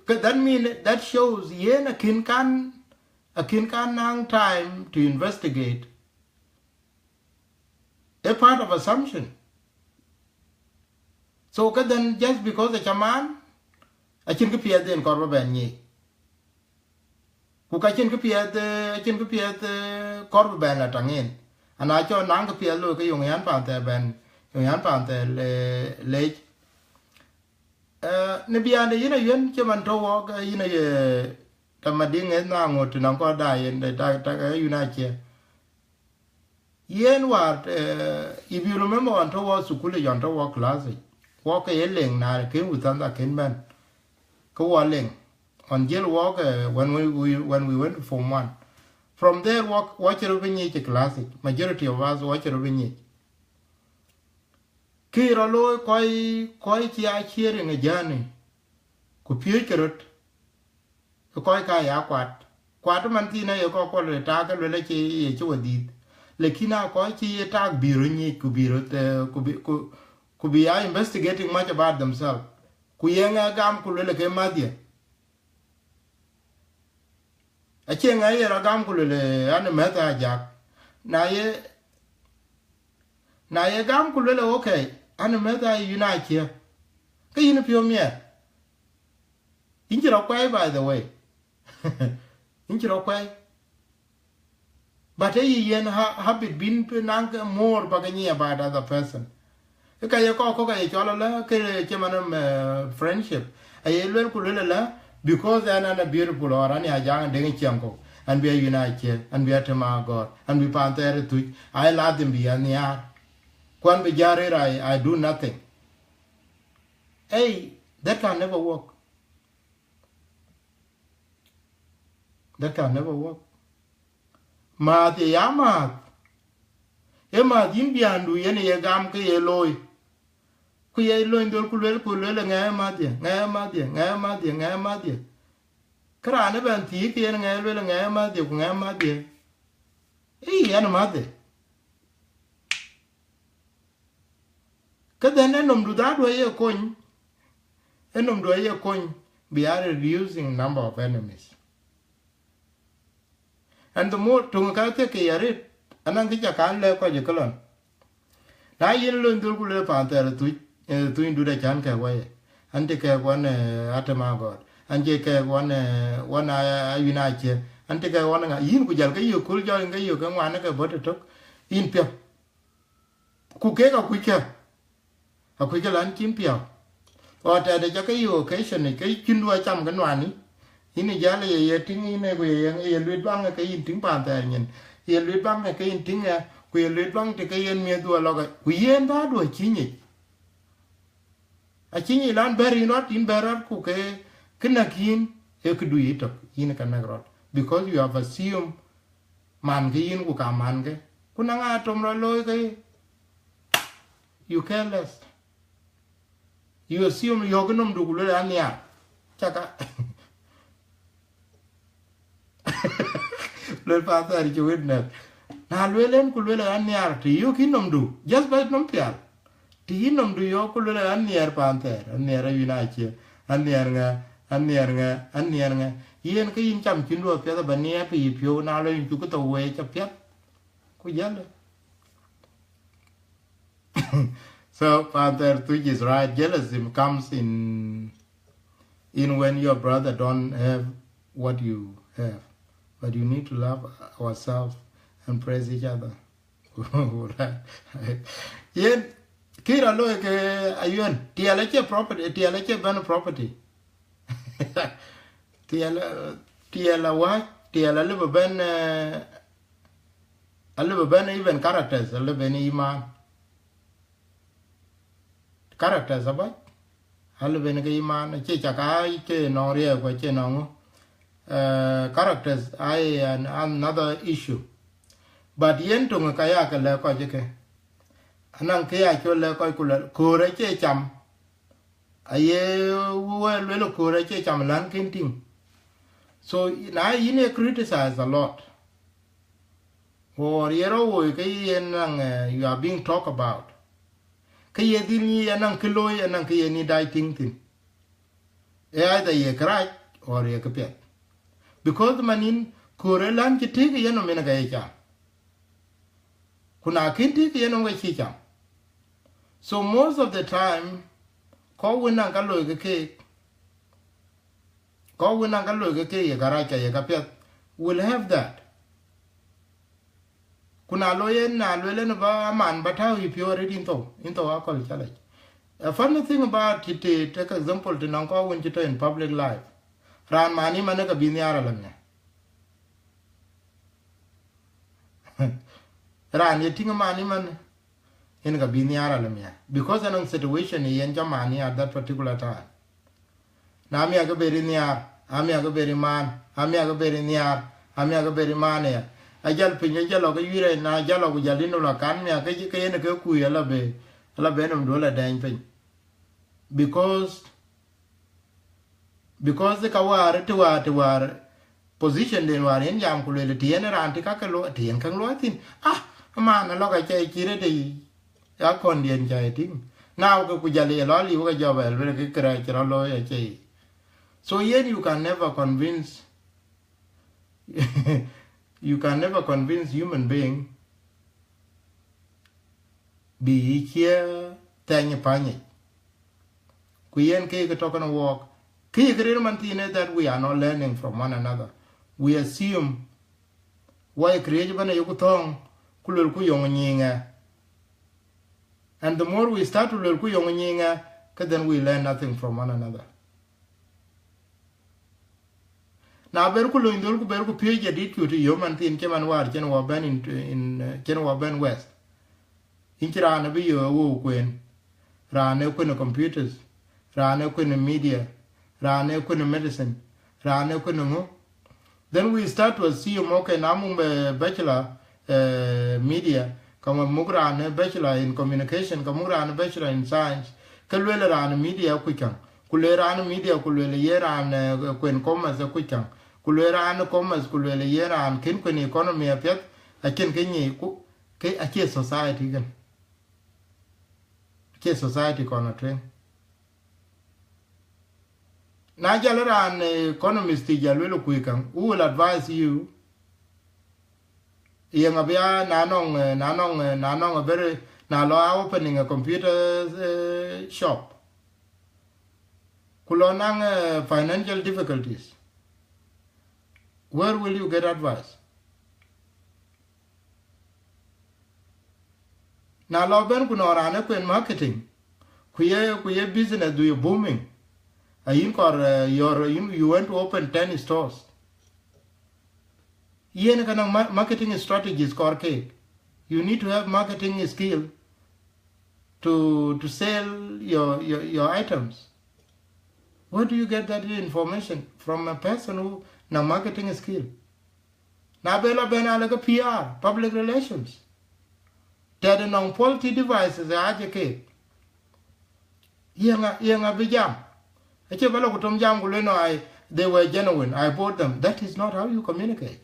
Ke that mean, that shows yen akïn kan, akïn kan naŋ time to investigate. A part of assumption. So ke then just because aca man, acïn kë piɛth den kɔr ba bɛn nyic. Ku ka cïn kë piɛth, eh, acïn kë piɛth, eh, kɔr ba bɛn la taŋ en. Ana cɔ naŋ kë piɛth looi ke yöŋ yan Panther bɛn, yöŋ yan Panther le-, lec. Eh, në biande yïn a yuɛn cï man tɔ̈ wɔk, eh, yïn a ye, tama diŋ ë na ŋot tïn aŋkɔ da yen de tak, tak, eh, yïn a cie. Yen wäär, eh, if you remember, ɣɔn tɔ̈ wɔ thukul yic, ɣɔn tɔ̈ wɔ class yic, wɔ ke ye leŋ na kën wuthandha kën bɛ̈n, ke wɔ leŋ. Ɣɔn jiël wɔk, eh, when we, we, when we went to form one. From there, wɔ, wɔ cï rɔt bï nyic ë class yic. Majority of us, wɔ cï rɔt bï nyic. Kë rɔt looi kɔc, kɔc cï a cheering a journey, ku piööckë röt. Ë kɔc ka ya kuat. Kuat man thïn aye kɔc kuɔl ë tak ke luel acie ye cï wɔ dhiëth. Lakin a kɔc cï ye tak bï röt nyic, ku bï röt, eh, ku bï, ku, ku bï a investigating much about themselves. Ku ye ŋa gam ku luel ke madhië. Acie ŋa ye rɔt gam ku luel, eh, an mɛ̈th a jak. Na ye, na ye gam ku luel, okay, an mɛ̈th a yïn a cie. Ke yïn piɔ̈u miɛt. Yïn cï rɔt kuɛi, by the way. Yïn cï rɔt kuɛi. But ë yï yen ha-, habit bïn bï naŋ ke more ba ke nyic about other person. Ë ka ye kɔc kɔ̈k aye cɔl ëlä, ke cï man, em, eh, friendship. Aye luel ku luel ëlä, because an, an a beautiful or an ya jaŋ deŋ ciɛŋ kɔ̈k, an bï a yïn a cie, an bï a tëm a gɔ̈ɔ̈r, an bï Panther ë thuc, ai ladhim bï a nhiaar. Ku an bï jäl rëër, I, I do nothing. Hey, that can never work. That can never work. Määth ye ya määth, Ë mäth yïn biäkdu yen ye gam ke ye looi. Ku ye lony dhöl ku luel, ku luel, "Ŋɛk ë mäthdiɛ̈, ŋɛk ë mäthdiɛ̈, ŋɛk ë mäthdiɛ̈, ŋɛk ë mäthdiɛ̈." Kë raan ë bɛ̈n thiëëc ke yen ŋɛk, luel, "Ŋɛk ë mäthdiɛ̈, ku ŋɛk ë mäthdiɛ̈." Ë yï yen mäthdiɛ̈. Ke then ë nomdu dhaadu aye kony, ë nomdu aye kony, bï a reducing number of enemies. And the more töŋ ka thiek ke ya rit, anɔŋ kë ca kan lɛ̈k kɔc ë këlɔn. Na yïn lony dhöl ku le paan thɛɛr ë thuc, ë thuc dut acän kɛ̈k wɛ̈i. An cï kɛ̈k wan, ë, atem agɔɔt. An cï kɛ̈k wan, ë, wan a, a yïn acie. An cï kɛ̈k wan ŋa, yïn ku jal ke yök kööl jɔl yïn ke yök ke ŋuan ke bɔ̈ tëtök. Yïn piɔ̈u. Ku kek akuckë, akuckë lan cïn piɔ̈u. Ɣɔn tɛ̈dë ca ke yök occasion, ke cïn duɔ cam ke nuani. Yïn ë jäl ye, ye tïŋ yïn ë, ku ye, ye, ye luit baŋ ke yïn tïŋ paan thɛɛr nyin. Ye luit baŋ ke yïn tïŋ ë, ku ye luit baŋ të ke yen miëth duɔ lɔk, ku yen bä duɔ cï nyic. Acï nyic lan bɛ̈r yïn rɔt, yïn bɛ̈r rɔt, ku ke, ke näk yïn, ee këdu yï tök, yïn ka näk rɔt. Because you have assumed man ke yïn ku ka man ke. Ku na ŋa tom rɔt looi ke, you care less. You assume yɔ̈k nomdu ku luel an nhiaar. Caka. Luel paan thɛɛr cï witness. Na luel en ku luel an nhiaar, të yök yï nomdu, just bä nom pial. Të yï nomdu yɔ̈k ku luel an nhiɛɛr paan thɛɛr, an nhiɛɛr ayïn acie, an nhiɛɛr ŋa, an nhiɛɛr ŋa, an nhiɛɛr ŋa. Yen ke yïn cam cïn duɔ piɛth abä nhiɛɛr ke yï piɔ̈u, na lɔ yïn cuk thou wei ca piɛth. Ku jäl. So, Panther Tuc is right. Jealousy comes in, in when your brother don't have what you have. But you need to love ourselves and praise each other. Yen, kira lo ke ayuen, tiɛl acie property, tiɛl acie ben property. Tiɛl, tiɛl awac, tiɛl alëbë ben, eh, alëbë ben even characters, alëbë ben iman. Characters abac, alëbë ben ke iman, acie cak a ke nɔŋ riɛɛk ku acie nɔŋ ŋö. Eh, characters ai an, another issue. But yen töŋ ka ya ke lɛ̈k kɔc ke. Anaŋ ke ya col lɛ̈k kɔc ku lɛ, köör acie cam. Aye wëë luel köör acie cam län kën tïŋ. So, na yïn e criticize a lot. Or ye rɔ woi ke yen naŋ, eh, you are being talked about. Ke ye dhil nyi anaŋ kë looi, anaŋ kë ye ni dac tïŋ thïn. E either ye kërac or ye këpiɛth. Because man yïn köör ë län cï tëëk yen nɔm yen ka ye cam. Ku na kën tëëk yen nɔm ka cï cam. So most of the time, kɔc wën naŋ ka loi ke keek, kɔc wën naŋ ka loi ke keek ye ka rac ka ye ka piɛth, will have that. Ku na loi en, na luel en ba aman ba tääu yï piɔ̈u arëët yïn thou, yïn thou akɔ̈l challenge. A funny thing about it, eh, take example, të nɔŋ kɔc wën cï tɔ̈ in public life. Raan man yï man ë ka bï nhiaar alamia. Raan ye tïŋ man yï man, yen ka bï nhiaar alamia. Because anɔŋ situation yen cä man yï at that particular time. Na miak ke beri nhiaar, amiak ke beri man, amiak ke beri nhiaar, amiak ke beri man ya. Ajal piny, ajal lɔ ke yuire, na ajal lɔ ku jal yïn la kan miak ke, ke yen ke kuc ala be, ala be nom duɔl adɛny piny. Because, because ka wäär, të wäär, të wäär, position den wäär yen jam ku luel të yen raan të ka ke lo, të yen käŋ luɔi thïn. Ah, man alɔk acä cï rëde. Ya kɔn diɛn ca ye tïŋ. Now ke ku jal ye lɔ liu ke jɔ bɛ luel ke kërɛɛc cï rɔ looi acie. So yen you can never convince, you can never convince human being bï yï cie thɛny ë pany yic. Ku yen ke ke tɔ̈ kënë wɔɔk. Ke ye kërëër man thiinë that we are not learning from one another. We assume why create bana yoku thɔ̈ɔ̈ŋ, ku luel ku yɔŋ nyiiŋɛ. And the more we start to luel ku yɔŋ nyiiŋɛ, ke then we learn nothing from one another. Na ber ku lony dhöl ku ber ku piööc jadid cu të yö man thiin cï man wäär cïn wɔ bɛ̈n in, in, eh, cïn wɔ bɛ̈n West. Yïn cï raan abï yö awou kuen. Raan ë kuën computers. Raan ë kuën media. Raan ë kuën medicine. Raan ë kuën ŋö. Then we start to assume, okay, na mum, eh, bachelor, eh, media, Ka ma muk raan ë bachelor in communication, ka muk raan ë bachelor in science, ke lueel raan ë media kuc käŋ. Ku lueel raan ë media, ku lueel ye raan, eh, kuen commerce kuc käŋ. Ku lueel raan ë commerce, ku lueel ye raan kën kuen economy apiɛth, acïn kë nyic, ku ke acie society kën. Acie society kɔn atueŋ. Na jal raan, eh, economist jal lueel kuc käŋ, who will advise you? Yen abï ya na nɔŋ, eh, na nɔŋ, eh, na nɔŋ a very, na lɔ a opening a computer, eh, shop. Ku lɔ naŋ, eh, financial difficulties. Where will you get advice? Na lɔ ben ku nɔŋ raan ë kuen marketing, ku ye, ku ye business du ye booming, a yïn kɔɔr, eh, your, you, you want to open ten stores. Yen ka nɔŋ ma-, marketing strategies kɔɔr ke. You need to have marketing skill to, to sell your, your, your items. Where do you get that information? From a person who nɔŋ marketing skill. Na bë lɔ ben alë ke P R, public relations. Tɛ̈dë nɔŋ faulty devices ë aje keek. Yeŋa, yeŋa bï jam? Acie ba lɔ ku tom jam ku lueel, "No, I, they were genuine. I bought them." That is not how you communicate.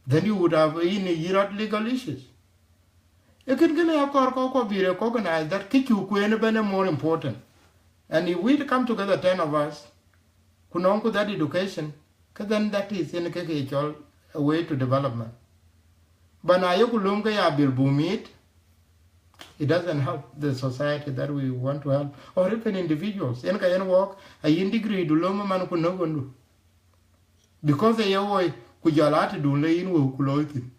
Then you would have in your legal issues. Ë kën kënë akɔɔr kɔc kɔ̈k bï recognize that kë cuk kueen ëbɛ̈n ë more important. And if we come together, ten of us, ku nɔŋku that education, ke then that is in ke ke cɔl a way to development. But na yeku lööm ke ya bil bumit, it doesn't help the society that we want to help, or even individuals. Yen ka yen wɔɔk, a yïn degree du lööm man ku nök wëndu. Because ë ye woi, ku jɔl a tëdun le yïn wëu ku looi thïn.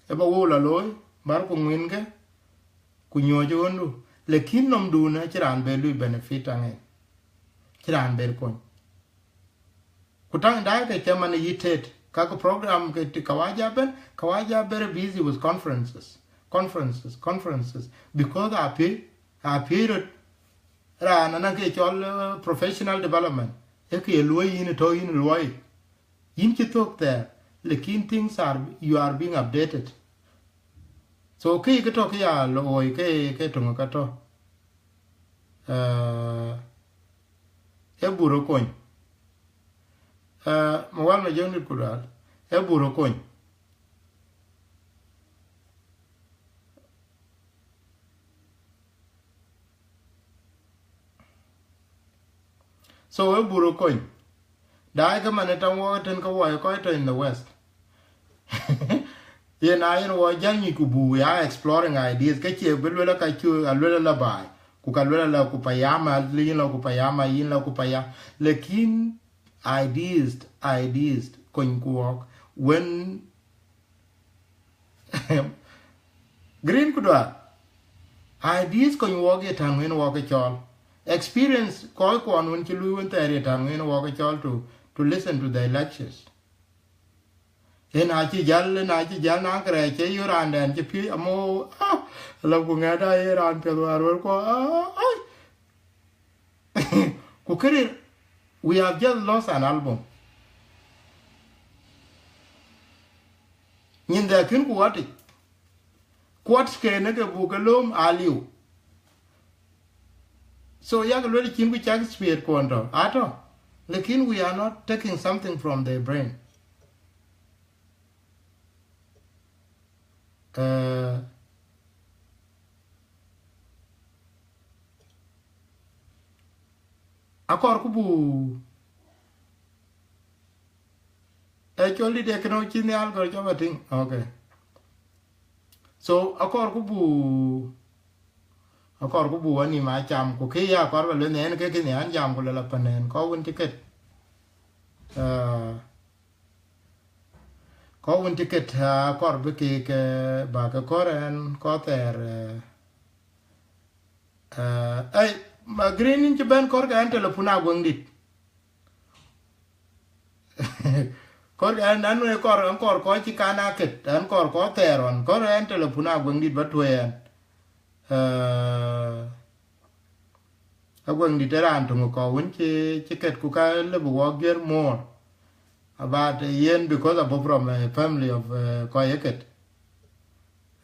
Ë ba wëu la looi, bar ku ŋuïnke, ku nyuɔɔc ë ɣöndu. Lakin nɔmdun acï raan bɛ lui benefit aŋen. Cï raan bɛ kony. Ku taŋ daai ke cï man yï tet, ka ke program ke ti kawaja ben, kawaja very busy with conferences, conferences, conferences, because a pï, a pï röt raan anɔŋ ke cɔl, eh, professional development, ë ke ye luɔi yïn tɔ̈ yïn luɔi. Yïn cï thök thɛɛr, lakin things are, you are being updated. So kë ke tɔ̈ ke ya looi ke, ke töŋ ka tɔ̈. Eh, ë bur ë kony. Eh, ma wal ma jɔŋdït ku dual, ë bur ë kony. So ë bur ë kony. Daai ke man ë taŋ wɔk ë tën ke wɔi kɔc tɔ̈ in the West. Yen a yen wɔ jäl nyuc ku bu we are exploring ideas, ke cie bï luel ka cu, a luel la baai, ku ka luel la ku payama, yïn la ku payama, yïn la ku payam. Lakin ideas, ideas, kony ku wɔk, when Green ku dual. Ideas kony wɔk ye taŋ yen wɔk ë cɔl. Experience kɔc kuɔn wën cï lui wën thɛɛr ye taŋ yen wɔk ë cɔl to, to listen to the lectures. Yen a cï jäl, yen a cï jäl na kërɛɛc cë yö raan dɛn cï piöc amo, ah, la ku ŋɛt a ye raan piɛth wäär wër kuɔ, ah, ai. Ku kënë, we have just lost an album. Nyin dhɛ̈ kën ku watic. Kuat kene ke buk ke lööm aliu. So yak luel cin ku cak spirit kuɔn tɔ̈, atɔ̈. Lakin we are not taking something from their brain. Eh, akɔɔr ku bu, actually, de kënë cï nhial gɔl jɔba tïŋ. Okay. So, akɔɔr ku bu, akɔɔr ku bu wani ma cam, ku kë ya akɔɔr ba luel yen ke kë nhial jam ku lala panen, kɔc wën cï ket. Eh, kɔc wën cï ket, ah, akɔɔr bï kek, eh, ba ke kɔɔr ɛn, kɔɔr thɛɛr, eh, eh, ei, ma Green yïn cï bɛ̈n kɔɔr ke ɛn telepun aguëŋdït. Kɔɔr ɛn, ɛn ë kɔɔr, ɛn kɔɔr kɔc cï kan a ket, ɛn kɔɔr kɔɔr thɛɛr ɣɔn, kɔɔr ɛn telepun aguëŋdït ba tuɔ̈i ɛn. Eh, aguëŋdït ë raan töŋ kɔɔr wën cï, cï ket ku ka lëbï wɔk guiër more. But, uh, yen because abɔ̈ from a family of, uh, kɔc ë ket.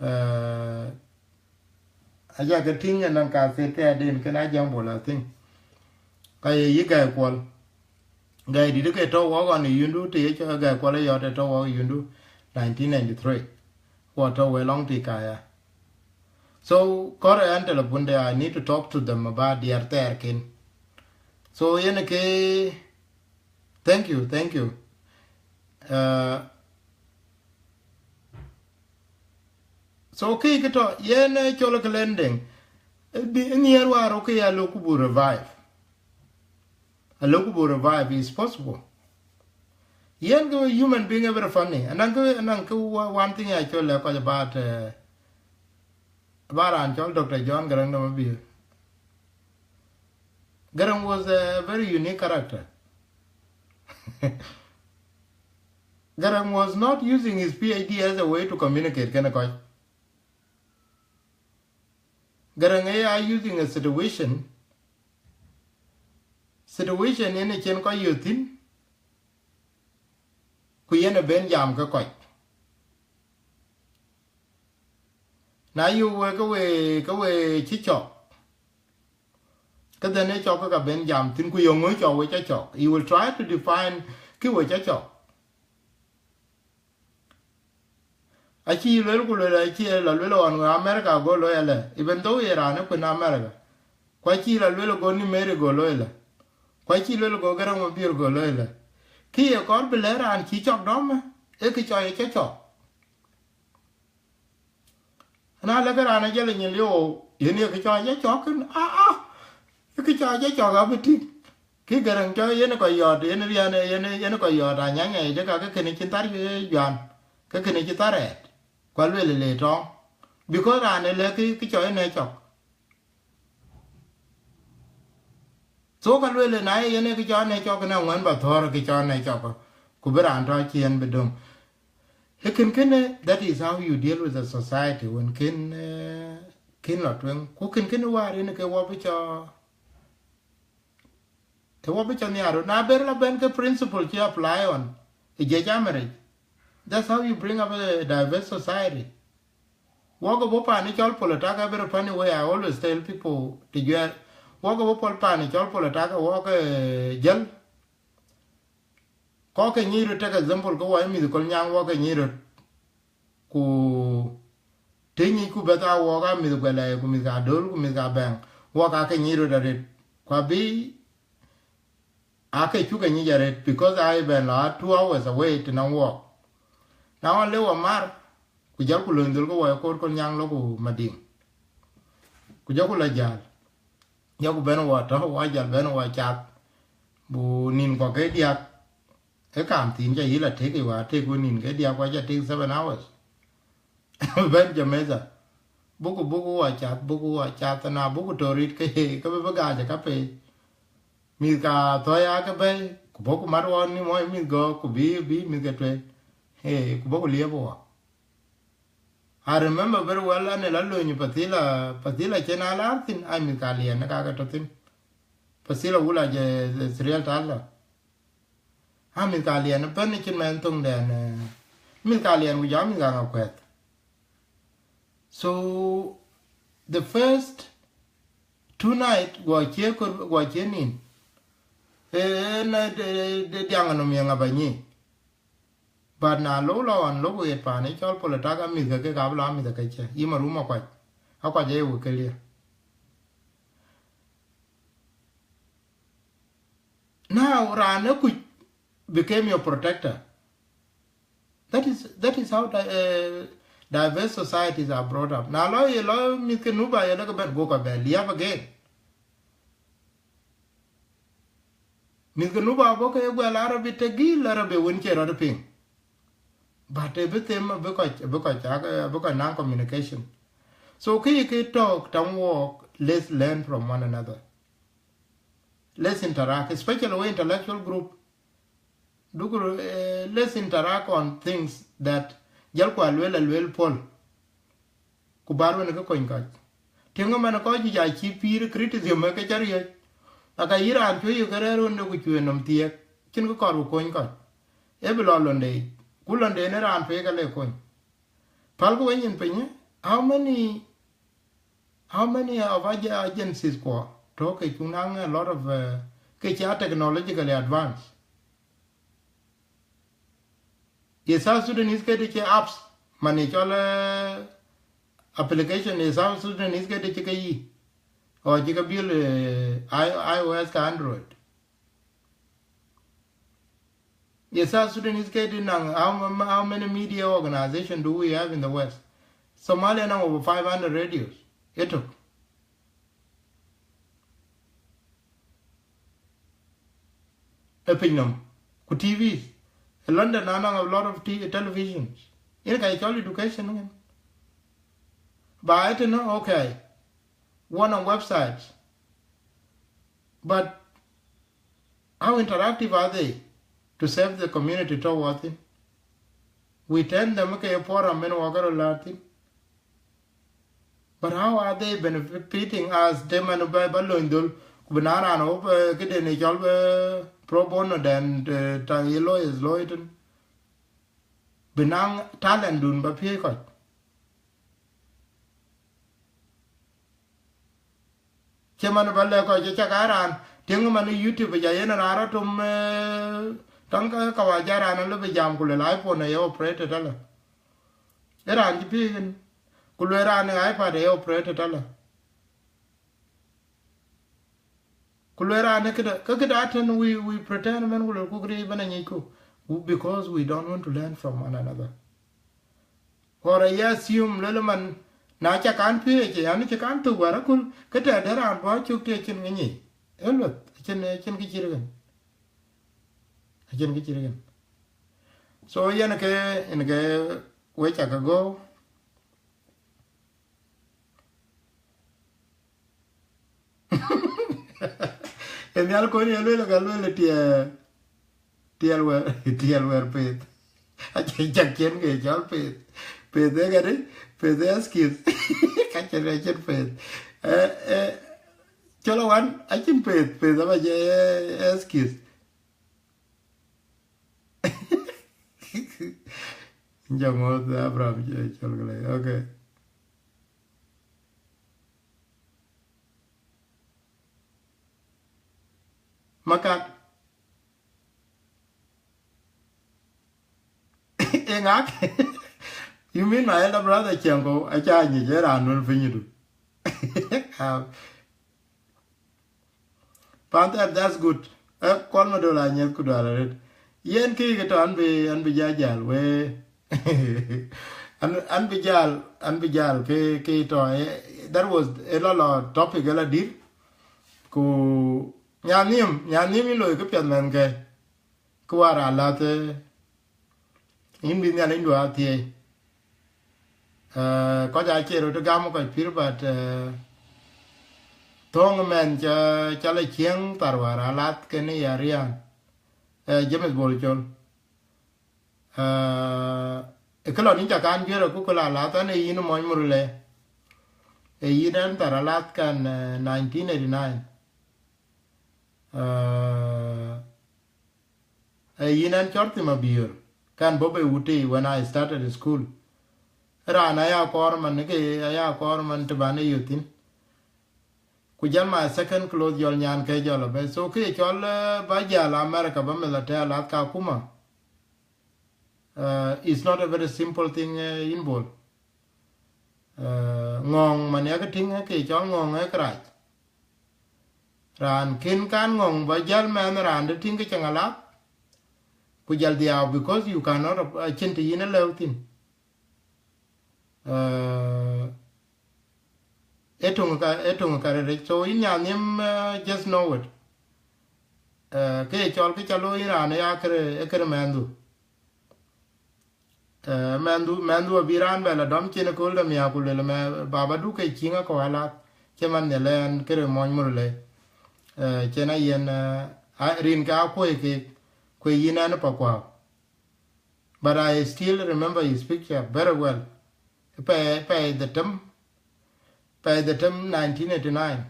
Uh, aca ke tïŋ ënɔŋ ka thiëth ke aden kën Ajaŋ Bol, I think. Ka ye yï Gäi Kuɔl. Gäi dït ke tɔ̈ wɔk ɣɔn ë Yundu, të ye cɔl Gäi Kuɔl ë yɔt ë tɔ̈ wɔk ë Yundu nineteen ninety-three. Ku tɔ̈ wek lɔŋ tik aya. So, kɔɔr ɣɛn telephone de, I need to talk to them about diɛɛr thɛɛr ken. So, yen ke, thank you, thank you. Uh, so, kë kë tɔ̈, yen, eh, cɔl ke lending. Eh, bi, nhiɛɛr wäär, okay, alëu ku buk revive. Alëu ku buk revive is possible. Yen ke human being ë very funny. Anɔŋ ke, anɔŋ ke wa-, one thing I cɔl lɛ̈k kɔc about, eh, about raan cɔl Doctor John Garang de Mabior. Garang was a very unique character. Garang was not using his PhD as a way to communicate kenë kɔc. Garang ë ya using a situation. Situation yen ë cïn kɔc yök thïn, ku yen ë ben jam ke kɔc. Na yök wek ke we, ke we cï cɔk, ke then ë cɔk ke ka ben jam thïn, ku yeŋö cɔk we cä cɔk. He will try to define kë we cä cɔk. Acï luel ku luel, acï la luel ɣɔn we America go looi alë, even though ye raan ë kuën America. Ku acï la luel go Nimeri go looi alë. Ku acï luel go Garang Mabior go looi alë. Kë ye kɔɔr bï lɛ̈k raan cï cɔk dɔm, ee kë cɔk ye cä cɔk. Na lɛ̈k raan ajël nyin liu, yen ye kë cɔk ye cä cɔk kën, aa, aa, ye kë cɔk ye cä cɔk abï tïŋ. Kë Garang cɔk yen kɔc yɔt, yen riɛn, yen, yen kɔc yɔt anyanya, ye ka ke kënë cïn thar ye juan, ke kënë cï thar rɛɛt, ku aluel le tɔŋ. Because raan ë lɛ̈k kë, kë cɔk yen ë cɔk. So ka luel, na ye yen ë kë cɔk yen ë cɔk, kënë aŋuɛ̈n ba thɔ̈ɔ̈r kë cɔk yen ë cɔk, ku bï raan tɔ̈ cï yen bï döŋ. Ee kën kënë, that is how you deal with a society, when kën, eh, kën lɔ tueŋ. Ku kën kënë wäär yen ke wɔ bï cɔk, ke wɔ bï cɔk nhiaar. Na ber la ben ke principle cï apply on ë jiëc Americ. That's how you bring up a diverse society. Wɔk ë bɔ̈ paan ë cɔl Polotaka, very funny way I always tell people të juɛɛr. Wɔk ë bɔ̈ pol paan ë cɔl Polotaka, wɔk, eh, jäl. Kɔc ke nyic röt, take example, ke wɔ ë mïth Kolnyaŋ, wɔk ke nyic röt. Ku të nyicku bɛ̈th aa wɔk aa mïth Guɛlɛɛi, ku mïth ka Döl, ku mïth ka Bɛ̈ŋ, wɔk aa ke nyic röt arëët. Ku abï, aa ke cuk ke nyic arëët, because aa bɛ̈n la two hours away të nɔŋ wɔk. Na ɣɔn le wɔ mar, ku jɔlku lööny dhöl ke wɔ ë koor Kolnyaŋ lɔku Madiŋ. Ku jɔku la jäl. Jɔku bɛ̈n wɔ tɔ̈, wɔ jäl bɛ̈n wɔ cath. Bu nïn kuɔ ke diäk, ë kaam thiin cä yï la tëk, ë wä tëk wën nïn ke diäk, wä cä tëk seven hours. Bɛ̈n Jamaica. Buku, buku wɔ cath, buku wɔ cath, na buku tɔ̈ rït ke, ke bï bï gaac ë ka pei. Mïth ka thɔ̈i aa ke bɛ̈i, ku bɔ̈ku mat ɣɔn nï mɔc mïth gɔ̈k, ku bï, bï mïth ke tueŋ. Ee, ku bɔ̈ku liep wɔ. I remember very well, an ë la lööny pathila, pathila cïn a laar thïn, ai mïth ka liɛn ë ka ke tɔ̈ thïn. Pathila wula je, eh, cereal tala. A mïth ka liɛn ëbɛ̈n ë cïn mɛn thoŋdɛn, eh, mïth ka liɛn ku jɔ mïth ka ŋa kuɛth. So, the first two night, guɔ cie kor, guɔ cie nin. Eh, na de, de, de diaŋ nɔm ye ŋa ba nyi. But na lok lɔ ɣɔn lok ɣet paan ë cɔl Polotaka, mïth ke kek abï lɔ mïth ke cë, yï Marum Akuac. Akuac aye wek ke lië. Now, raan ë kuc became your protector. That is, that is how di-, eh, diverse societies are brought up. Na lɔ ye lɔ mïth ke Nuba ye lɔ ke bɛ̈n, go kɔc bɛ liäp again. Mïth ke Nuba bɔ̈ ke ye guɛl Arabi, të gil Arabi wën cie rɔt piŋ. But ë bï them, abï kɔc, abï kɔc, abï kɔc naŋ communication. So kë ye kë tɔ̈k tɔŋ wɔk, let's learn from one another. Let's interact, especially we intellectual group. Duku, eh, let's interact on things that jɔlku aluel, aluel pol. Ku bär wën ke kony kɔc. Tiŋ ëmɛn kɔc juëc acï pïïr criticism ë ke cä riɔ̈c. Aka yï raan cuë yï ke rɛ̈ɛ̈r wën de ku cuëë nɔm thiëëk, cïn kë kɔɔr ku kony kɔc. Ë bï lɔ London, ku London ë raan pek ale kony. Pälkï wenyin piny, how many, how many of ag-, agencies kuɔ tɔ̈ ke cuk naŋ a lot of, uh, ke cia technologically advanced? Ye South Sudanese ke de cï apps, man ye cɔl, uh, application, ye South Sudanese ke de cï ke yï, or cï ke build, uh, I-, iOS ka Android? Ye South Sudanese ke de naŋ, how, how many media organization do we have in the West? Somalia naŋ over five hundred radios. Etök. Ë piny nɔm. Ku T Vs. Ë London anɔŋ a lot of t-, televisions. Yen ka ye cɔl education ŋen. Ba ë tënë, okay. One on websites. But how interactive are they to serve the community tɔ̈ wɔ thïn? We turn them ke forum men wɔ ke röt laar thïn. But how are they benefiting us? Të man ba, ba lony dhöl, ku bï na raan wɔ, eh, këden ë cɔl, eh, pro bono dɛn, eh, ta ye lawyers looi tën. Bï naŋ talent dun ba piëëc kɔc. Cï man ba lɛ̈k kɔc cï cak a raan, tiŋ man ë YouTube, ja yen raan rɔt tom, eh, tɔŋ ka, ka wa ja raan alë bï jam ku lël iPhone aye operated alë. Ë raan cï piëëc yen, ku lueel raan ë iPad aye operated alë. Ku lueel raan ë këdë, ke këdë atën we, we pretend man ku lueel ku këdë bën anyicku. Because we don't want to learn from one another. Or aye assume lueel man, na ca kan piëëc, yan cï kan thök wär aköl, ke tɛ̈dë raan bɔ̈ cök tï acïn ŋic. Ë lueth, acïn, acïn kë cït kën. Acïn kë cït kën. So yen ke, yen ke wec cak agɔ̈u. Ë nhial kɔn ye lueel, ka lueel tiɛɛl, tiɛɛl wɛ̈r, tiɛɛl wɛ̈r peth. Acï cak cien ke cɔl peth. Peth ë këdë, peth ë excuse. Ka cïn, acïn peth. Eh, eh, cɔl awan, acïn peth, peth aba jɛ, eh, excuse. Jamoth Abraham, cɔl kë lei. Okay. Makak. Ë ŋak? You mean my elder brother Ciɛŋkɔ̈u? Aca nyic ë raan wën pinydu. Ah, Panther, that's good. Eh, Kuɔl Madol anyiɛth ku dual arët. Yen kë ke tɔ̈ an bï, an bï ja jäl we. An, an bï jäl, an bï jäl ke, ke tɔ̈, eh, that was a lot of topic ëla dït. Ku nyan nhïïm, nyan nhïïm yïn loi këpiɛth mɛnhkë. Kë wäär alath, eh, yïn bï Nhialicdu aa thiëëi. Eh, kɔc aa cie röt gam kɔc pïr, but, eh, thöŋ mɛnh ca, ca la ciëŋ thar wäär alath kenë ya riän, eh, James Bol Col. Eh, ë kë lɔ nin ca kan juëër ku kë la alath an, ee yïn Mony Murle. Ee yïn ɛn thar alath kan, eh, nineteen eighty-nine. Eh, Ee yïn ɛn cɔl Thim Abiöör, kan bɔ̈ bei wutic when I started school. Raan aya kɔɔr man, ke aya kɔɔr man të ban ë yöt thïn. Ku jɔl my second close jɔl nyan ke jɔl abɛ̈i. So kë ye cɔl, eh, ba jäl America ba meth atɛ̈ alath ka akuma. Uh, it's not a very simple thing, uh, yïn Bol. Uh, ŋɔ̈ŋ man yakë tïŋ, ke cɔl ŋɔ̈ŋ ë kërac. Raan kën kan ŋɔ̈ŋ ba jäl mɛnh raan dë tïŋ ke cï ŋa lath, ku jäl dhiau, because you cannot, uh, acïn të yïn ë lëu thïn. Uh, Ee töŋ ka, ee töŋ ka rɛ̈ɛ̈c. So yïn nyan nhïïm, eh, just know it. Eh, kë ye cɔl kë ca looi yïn raan ë ya kërë, ë kërë mɛnhdu. Eh, mɛnhdu, mɛnhdu abï raan bɛ la dɔm cin ëkööl de miäk ku luel mɛ, babadu ke cïŋ akɔ̈u alath, cï man nhial ɛn kërë Mony Murle. Eh, cïn a yen, eh, a, rin ke akuɔ̈i keek, ku yïn ɛn ë Pakuau. But I still remember his picture very well. Pɛɛi, pɛɛi dhetem, pɛɛi dhetem nineteen eighty-nine,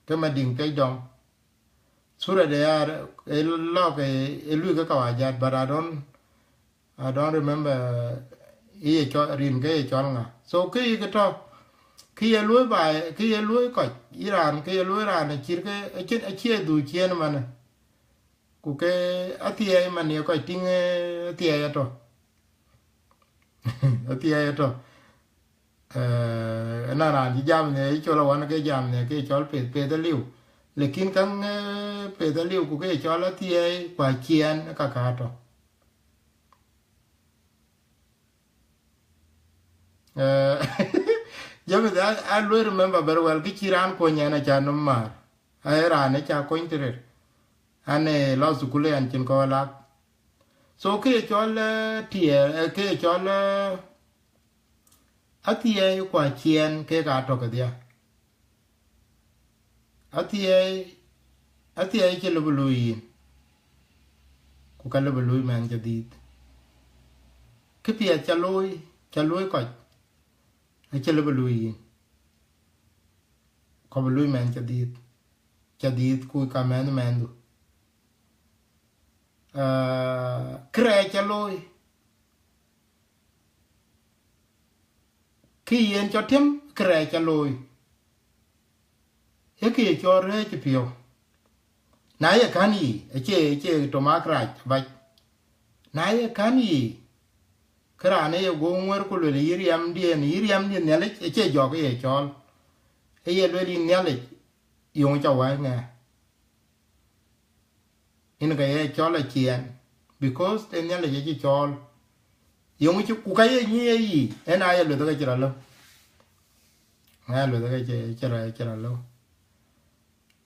ke Madiŋ Piɛc Dɔm. Sura de ya, ë lɔk, ë, ë lui ke kawajat, but I don't, I don't remember ye cɔl, rin ke ye cɔl ŋa. So kë yï kë tɔ̈, kë ye luɔ̈i baai, kë ye luɔ̈i kɔc, yï raan, kë ye luɔ̈i raan acït ke, acïn, acie dhuk ciëën manë. Ku ke athiɛɛi man ye kɔc tïŋ, eh, athiɛɛi atɔ̈. Athiɛɛi atɔ̈. Eh, na raan cï jam në, cɔl awan ke jam në, ke cɔl peth, peth aliu. Lakin käŋ, eh, peth aliu ku ke cɔl athiɛɛi ku aciɛɛn ka ka tɔ̈. Eh, James, I, I do remember very well, kë cï raan kony ɛn aca nɔm määr. Aye raan aca kony tërir. An, eh, lɔ thukul ɛn cïn kɔ̈u lak. So, kë ye cɔl, eh, tiɛɛi, eh, kë ye cɔl, eh, athiɛɛi ku aciɛɛn kek aa tɔ̈ kedhie. Athiɛɛi, athiɛɛi cï lëu bï luui yïn, ku ka lëu bï luui mɛnh cï dhiëth. Kë piɛth ca looi, ca looi kɔc, acï lëu bï luui yïn, ku bï luui mɛnh cï dhiëth, cï dhiëth ku ka mɛnh mɛnhdu. Ah, kërɛɛc ca looi, kë yen cɔl tiɛm, kërɛɛc ca looi. Ee kë ye cɔl rɛɛc piɔ̈u. Na ye kän yiic, acie, acie tɔ̈ mak rac bac. Na ye kän yiic, ke raan ë ye guɔ ŋuɛ̈r ku lueel, yï riɛmdiɛ̈n, yï riɛmdiɛ̈n Nhialic, acie jɔk ye cɔl. Ee ye lueel yïn Nhialic, yöŋ ca wääc ŋɛk. Yen ka ye cɔl aciɛɛn, because ee Nhialic acï cɔɔl. Yöŋ cï, ku ka ye nyic ë yic, yen aye lueth ke cï rɔt lëu. Aye lueth ke cï, cï rɔt, cï rɔt lëu.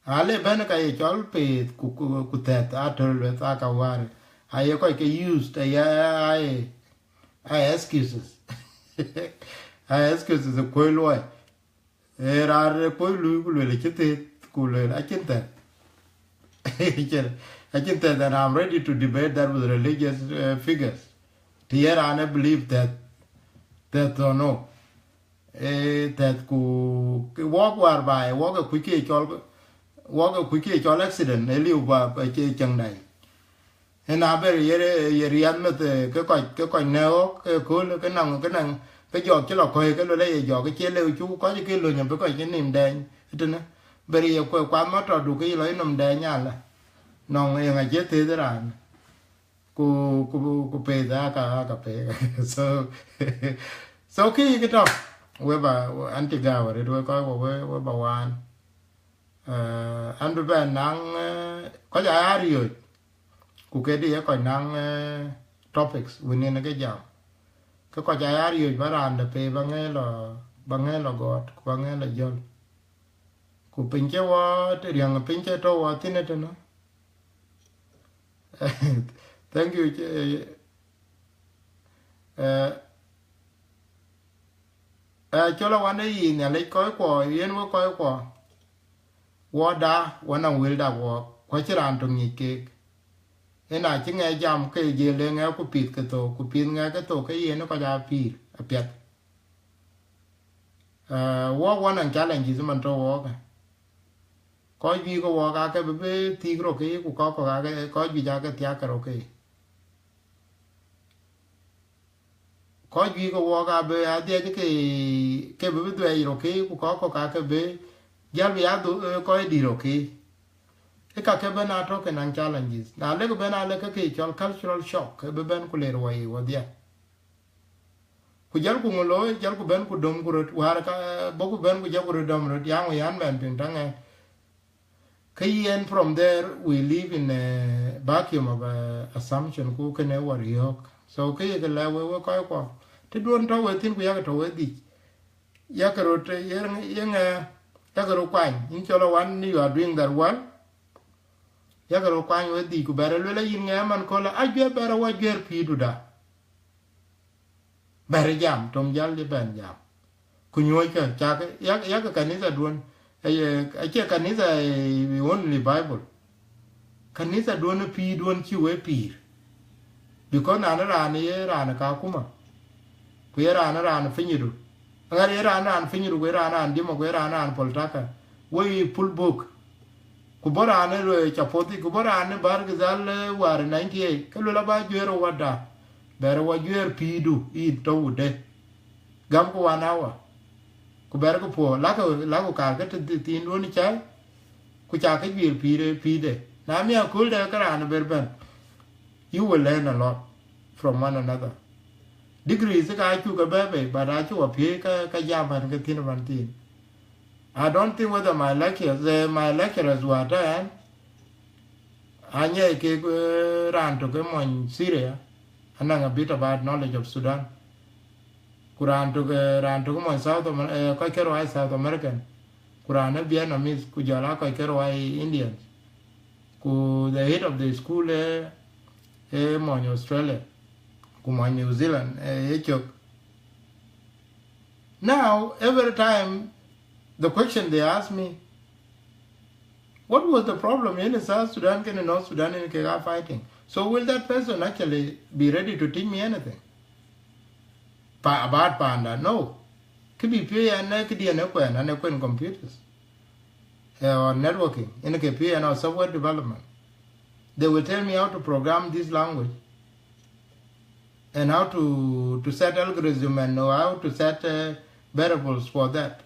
Ale bɛ̈n ka ye cɔl peth ku, ku, ku thɛth, atɔ̈ lueth aa ka wäär. Aye kɔc ke used, aye, aye, aye excuses. Aye excuses ë kuöc luɔi. Ee raan ë kuöc luui ku lueel acï thëth, ku lueel acïn thɛth. Acïn, acïn thɛth, and I'm ready to debate that with religious, uh, figures. Të ye raan ë believe that, that or no. Ee thɛth ku, ke wɔk wäär baai, wɔk ë kuc kë ye cɔl, wɔk ë kuc kë ye cɔl accident, ë liu ba, ba cï cäŋ dai. Ëna bɛ̈r ye, ye riɛth meth, eh, ke kɔc, ke kɔc nɛ̈k ɣɔ̈k, ke kööl, ke naŋ, ke naŋ, ke jɔɔk cï lɔ kɔ̈i, ke luel aye jɔɔk, ke cie lëu cuk kɔc ke löny abï kɔc cï nïm dɛɛny ëtënë. Bɛ̈r ye kuɛth kuath motor du ke yï lɔ yï nɔm dɛɛny alä. Nɔŋ yeŋa cie thëëth raan. Ku, ku, ku peth aka, aka peth. So, so kë yï kë tɔ̈, we ba, an cï gääu arëët, we kɔc, we, we, we ba waan. Eh, an bï bɛn naŋ, eh, kɔc aa riööc, ku këdï ye kɔc naŋ, eh, topics wën yen ke jam. Ke kɔc aa riööc ba raan de pei ba ŋɛ̈i lɔ, ba ŋɛ̈i lɔ gɔɔt, ku ba ŋɛ̈i lɔ jɔl. Ku piny cï wɔ, të riäŋ piny cï tɔ̈ wɔ thïn ëtënë. Thank you, eh, eh, Eh, cɔl awan ë yic Nhialic kɔckuɔ, yen we kɔckuɔ. Wɔda, wɔ nɔŋ wëlda wɔɔk, ku acïn raan tök ŋic keek. Yen acï ŋɛk jam ke jël de ŋɛk ku pith ke thok, ku pith ŋɛk ke thok ke yen kɔc aa pïïr apiɛth. Eh, wɔɔk wɔ nɔŋ challenges man tɔ̈ wɔɔk. Kɔc juëc ke wɔɔk aake bï bï thiëk röt ke, ku kɔc kɔ̈k aake, kɔc juëc aake thiak ke röt ke. Kɔc juëc ke wɔɔk abï adhiɛc ke, ke bï bï dhuɛɛc röt ke, ku kɔc kɔ̈k aake bï jäl bï ya dhu-, eh, kɔc dït röt ke. Ë ka ke bɛ̈n atɔ̈ ke naŋ challenges. Na lek bɛ̈n alek ke ke cɔl cultural shock, ke bï bɛ̈n ku ler wɔ yiic wɔdhia. Ku jälku ŋö looi, jälku bɛ̈n ku dömku röt, wäär ka, bɔ̈ku bɛ̈n ku jɔku röt dɔm röt, yaŋ wë yan bɛ̈n piŋ täŋ ë. Ke yen from there, we live in a vacuum of, uh, assumption, ku kënë wɔ riɔ̈ɔ̈k. So ke ye ke lɛ̈k we, we kɔckuɔ, të duɔ̈n tɔ̈ we thïn ku yak tɔ̈ we dhïc. Yak röt, eh, ye, ye ŋɛ, yak röt kuany. Yïn cɔl awan, you are doing that well. Yak röt kuany we dhïc, ku bɛ̈r luel ayïn ŋɛ man köl, ajuɛɛr bɛ̈r awä juɛɛr pïïrdu da. Bɛ̈r jam, tom jäl ye bɛ̈n jam. Ku nyuɔ̈ckë, cakë, yak, yak kanitha duɔ̈n, aye, acie kanitha, eh, only Bible. Kanitha duɔ̈n ë pïïr duɔ̈n cï we pïïr. Because nɔn raan ye raan ka akuma. Ku ye raan, raan pinyidu. Aŋär ye raan, raan pinyidu, ku ye raan, raan dimo, ku ye raan, raan poltaka. We pull book. Ku bɔ̈ raan ë luɔi ca pothi, ku bɔ̈ raan ë bär gidhal, eh, wäär ninety eight. Ke luel aba juëër ë wäda. Bɛr wa juɛɛr pïïrdu yïn tɔ̈ wude. Gamku one hour. Ku bɛr ku puɔ̈u, lakku, lakku kaar ke tï-, tï-, thiinduön cäi, ku ca ke juiir pïïr, pïïrde. Na miäk kööl de ke raan ber bɛ̈n, you will learn a lot from one another. Degrees ka acuk ke bɛ̈ɛ̈i bei, but acuk a piëëc ka, ka jam ɣɛn ke thiin man thiin. I don't think whether my lecturers, eh, my lecturers were there, anyɛɛi kek, eh, raan tök ke mony Syria, anɔŋ a bit about knowledge of Sudan. Ku raan tök, eh, raan tök mony South Amer-, eh, kɔc ke rɔɔc South American. Ku raan ë Vietnamese, ku jɔl aa kɔc ke rɔɔc Indians. Ku the head of the school, eh, eh, mony Australia. Ku mony New Zealand, eh, ye cök. Now, every time the question they ask me, what was the problem in South Sudan and North Sudan in kek aa fighting? So will that person actually be ready to teach me anything? Pa, about panda? No. Kë bï piööc ɣɛn, eh, këdiɛ̈n ë kuɛn, ɣɛn ë kuɛn computers, eh, or networking, yen kë piööc ɣɛn, or software development. They will tell me how to program this language and how to, to set algorithm and how to set, uh, variables for that.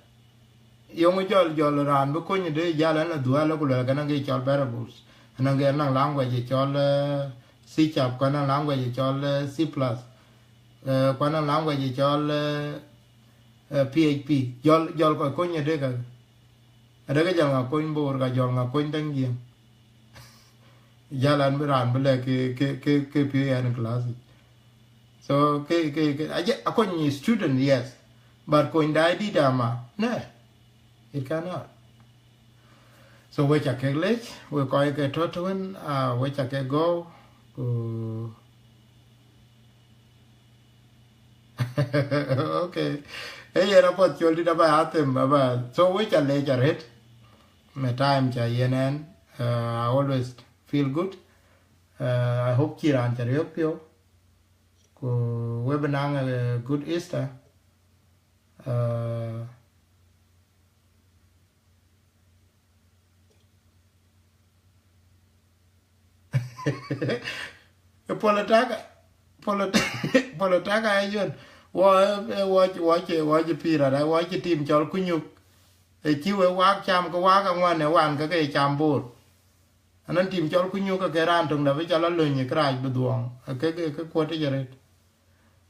Yöŋ jɔl, jɔl raan bï kony de jäl ɣɛn la dhual ku luɛl ke nɔŋ kë cɔl variables. Anɔŋ kë, anɔŋ language cɔl, eh, C sharp, ku anɔŋ language cɔl, eh, C plus, eh, ku anɔŋ language cɔl, eh, eh, P H P. Jɔl, jɔl kɔc kony de ka. Adek jɔl ŋa kony Bor, ka jɔl ŋa kony Däŋ Jiëŋ. Jäl ɣɛn bï raan bï lɛ̈k ke, ke, ke, ke piööc ɣɛn class. So, ke, ke, ke, aje, akony student, yes. But kony daai dït ama, ne, it cannot. So, we ca kek lec, we kɔc ke tɔ̈ tëwën, ah, we ca kek go, ku okay. Ee yen apuɔth col dït aba ya them, aba. So we ca lec arët. Me time ca yen ɣɛn, uh, I always feel good. Uh, I hope cï raan ca riɔ̈k piɔ̈u. Ku we bï naŋ a good Easter. Uh, Politika, polit-, politika ee yen. Wɔ, eh, wɔ, wɔ cï, wɔ cï pïïr arɛ̈, wɔ cï tim cɔl Kunyuk. Ë cï we wak cam, ke wak aŋuan ë wan ke ke cam Bor. Anɔŋ tim cɔl Kunyuk ke ke raan töŋ dap ë cɔl alöny ë kërac bï dhuɔɔŋ. Ke, ke, ke kuɔt ë jɛ rët.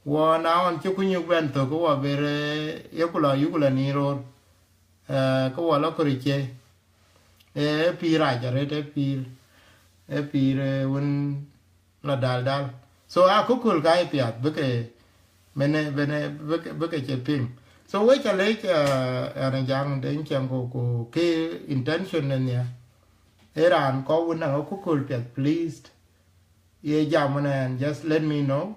Wɔ na ɣɔn cï Kunyuk bɛn thök, ke wɔ ber, eh, ye ku lɔ, yu ku lɔ nin roor. Eh, ke wɔ lɔ kɔ̈ric cie. Eh, ee pïïr rac arët, ee pïïr, ee pïïr, eh, wën lɔ dal dal. So, akököl ka ye piath, bï ke, mene, mene, bï ke, bï ke cï piŋ. So, we ca lec, eh, ɣɛn Ajaŋ Deŋ Ciɛŋ ku, ku ke intention në nhial. Ee raan kɔ̈u wën naŋ akököl piath, please. Ye jam wën ɣɛn, just let me know.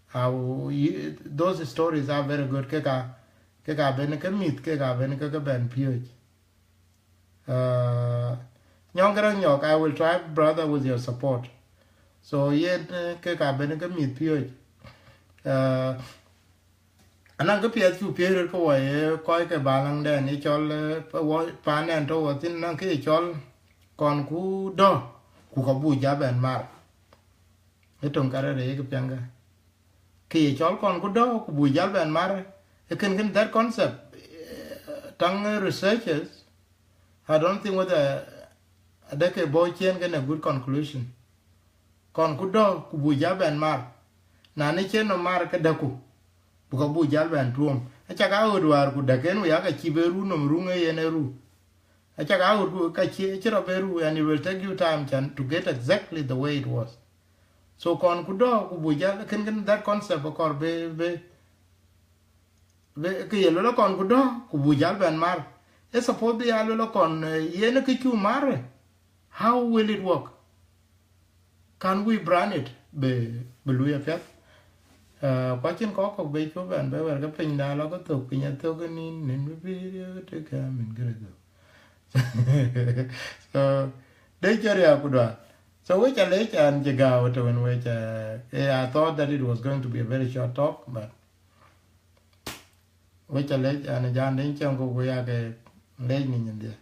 How you, those stories are very good. Ke ka, ke ka ben ke mïth, ke ka ben ke, ke bɛn piööc. Uh, Nyɔŋ Garaŋ Nyɔk, I will try, brother, with your support. So, yen, eh, ke ka ben ke mïth piööc. Uh, Anɔŋ kë piɛth cu piëëc röt ke wɔ ye kɔc ke balaŋdɛn ye cɔl, eh, pa wɔ, paandɛn tɔ̈ wɔ thïn, anɔŋ kë ye cɔl kɔn ku dɔ̈, ku ka buk ja bɛn mar. Ë töŋ karɛ̈ɛ̈r ye kë piɛŋkë. Kë ye cɔl kɔn ku dɔ̈, ku buk jal bɛn mar, ë kën kën that concept, eh, taŋ researchers, I don't think whether adeke bɔ̈ ciën kën a good conclusion. Kɔn ku dɔ̈, ku buk ja bɛn mar. Na në cïn nɔm mar ke däku, buk ka buk jal bɛn tuɔ̈m. Acak a ɣöt wäär ku däk en, we yak acï be ru nɔm ruŋ ë yen ë ru. Acak a ɣöt ku ka cï, cï rɔ be ru, and it will take you time can, to get exactly the way it was. So kɔn ku dɔ̈, ku buk jal, kën kën that concept akɔɔr be, be, be, kë ye luel kɔn ku dɔ̈, ku buk jal bɛn mar. Ë suppose bï ya luel kɔn, eh, yen kë cu mar, how will it work? Can we brand it? Bï, bï lui apiɛth. Uh, ku acïn kɔc kɔ̈k be cu bɛn be wɛr ke piny da lɔ ke thök, piny athök ë nïn, nïn bï pïïr ye ke tëk kë min gërë thök. So, de cï riääk ku dual. So, we ca lec an cï gääu të wën we ca, eh, I thought that it was going to be a very short talk, but we ca lec an Ajaŋ Deŋ Ciɛŋ ku, ku yak lec në nyin dhiɛ.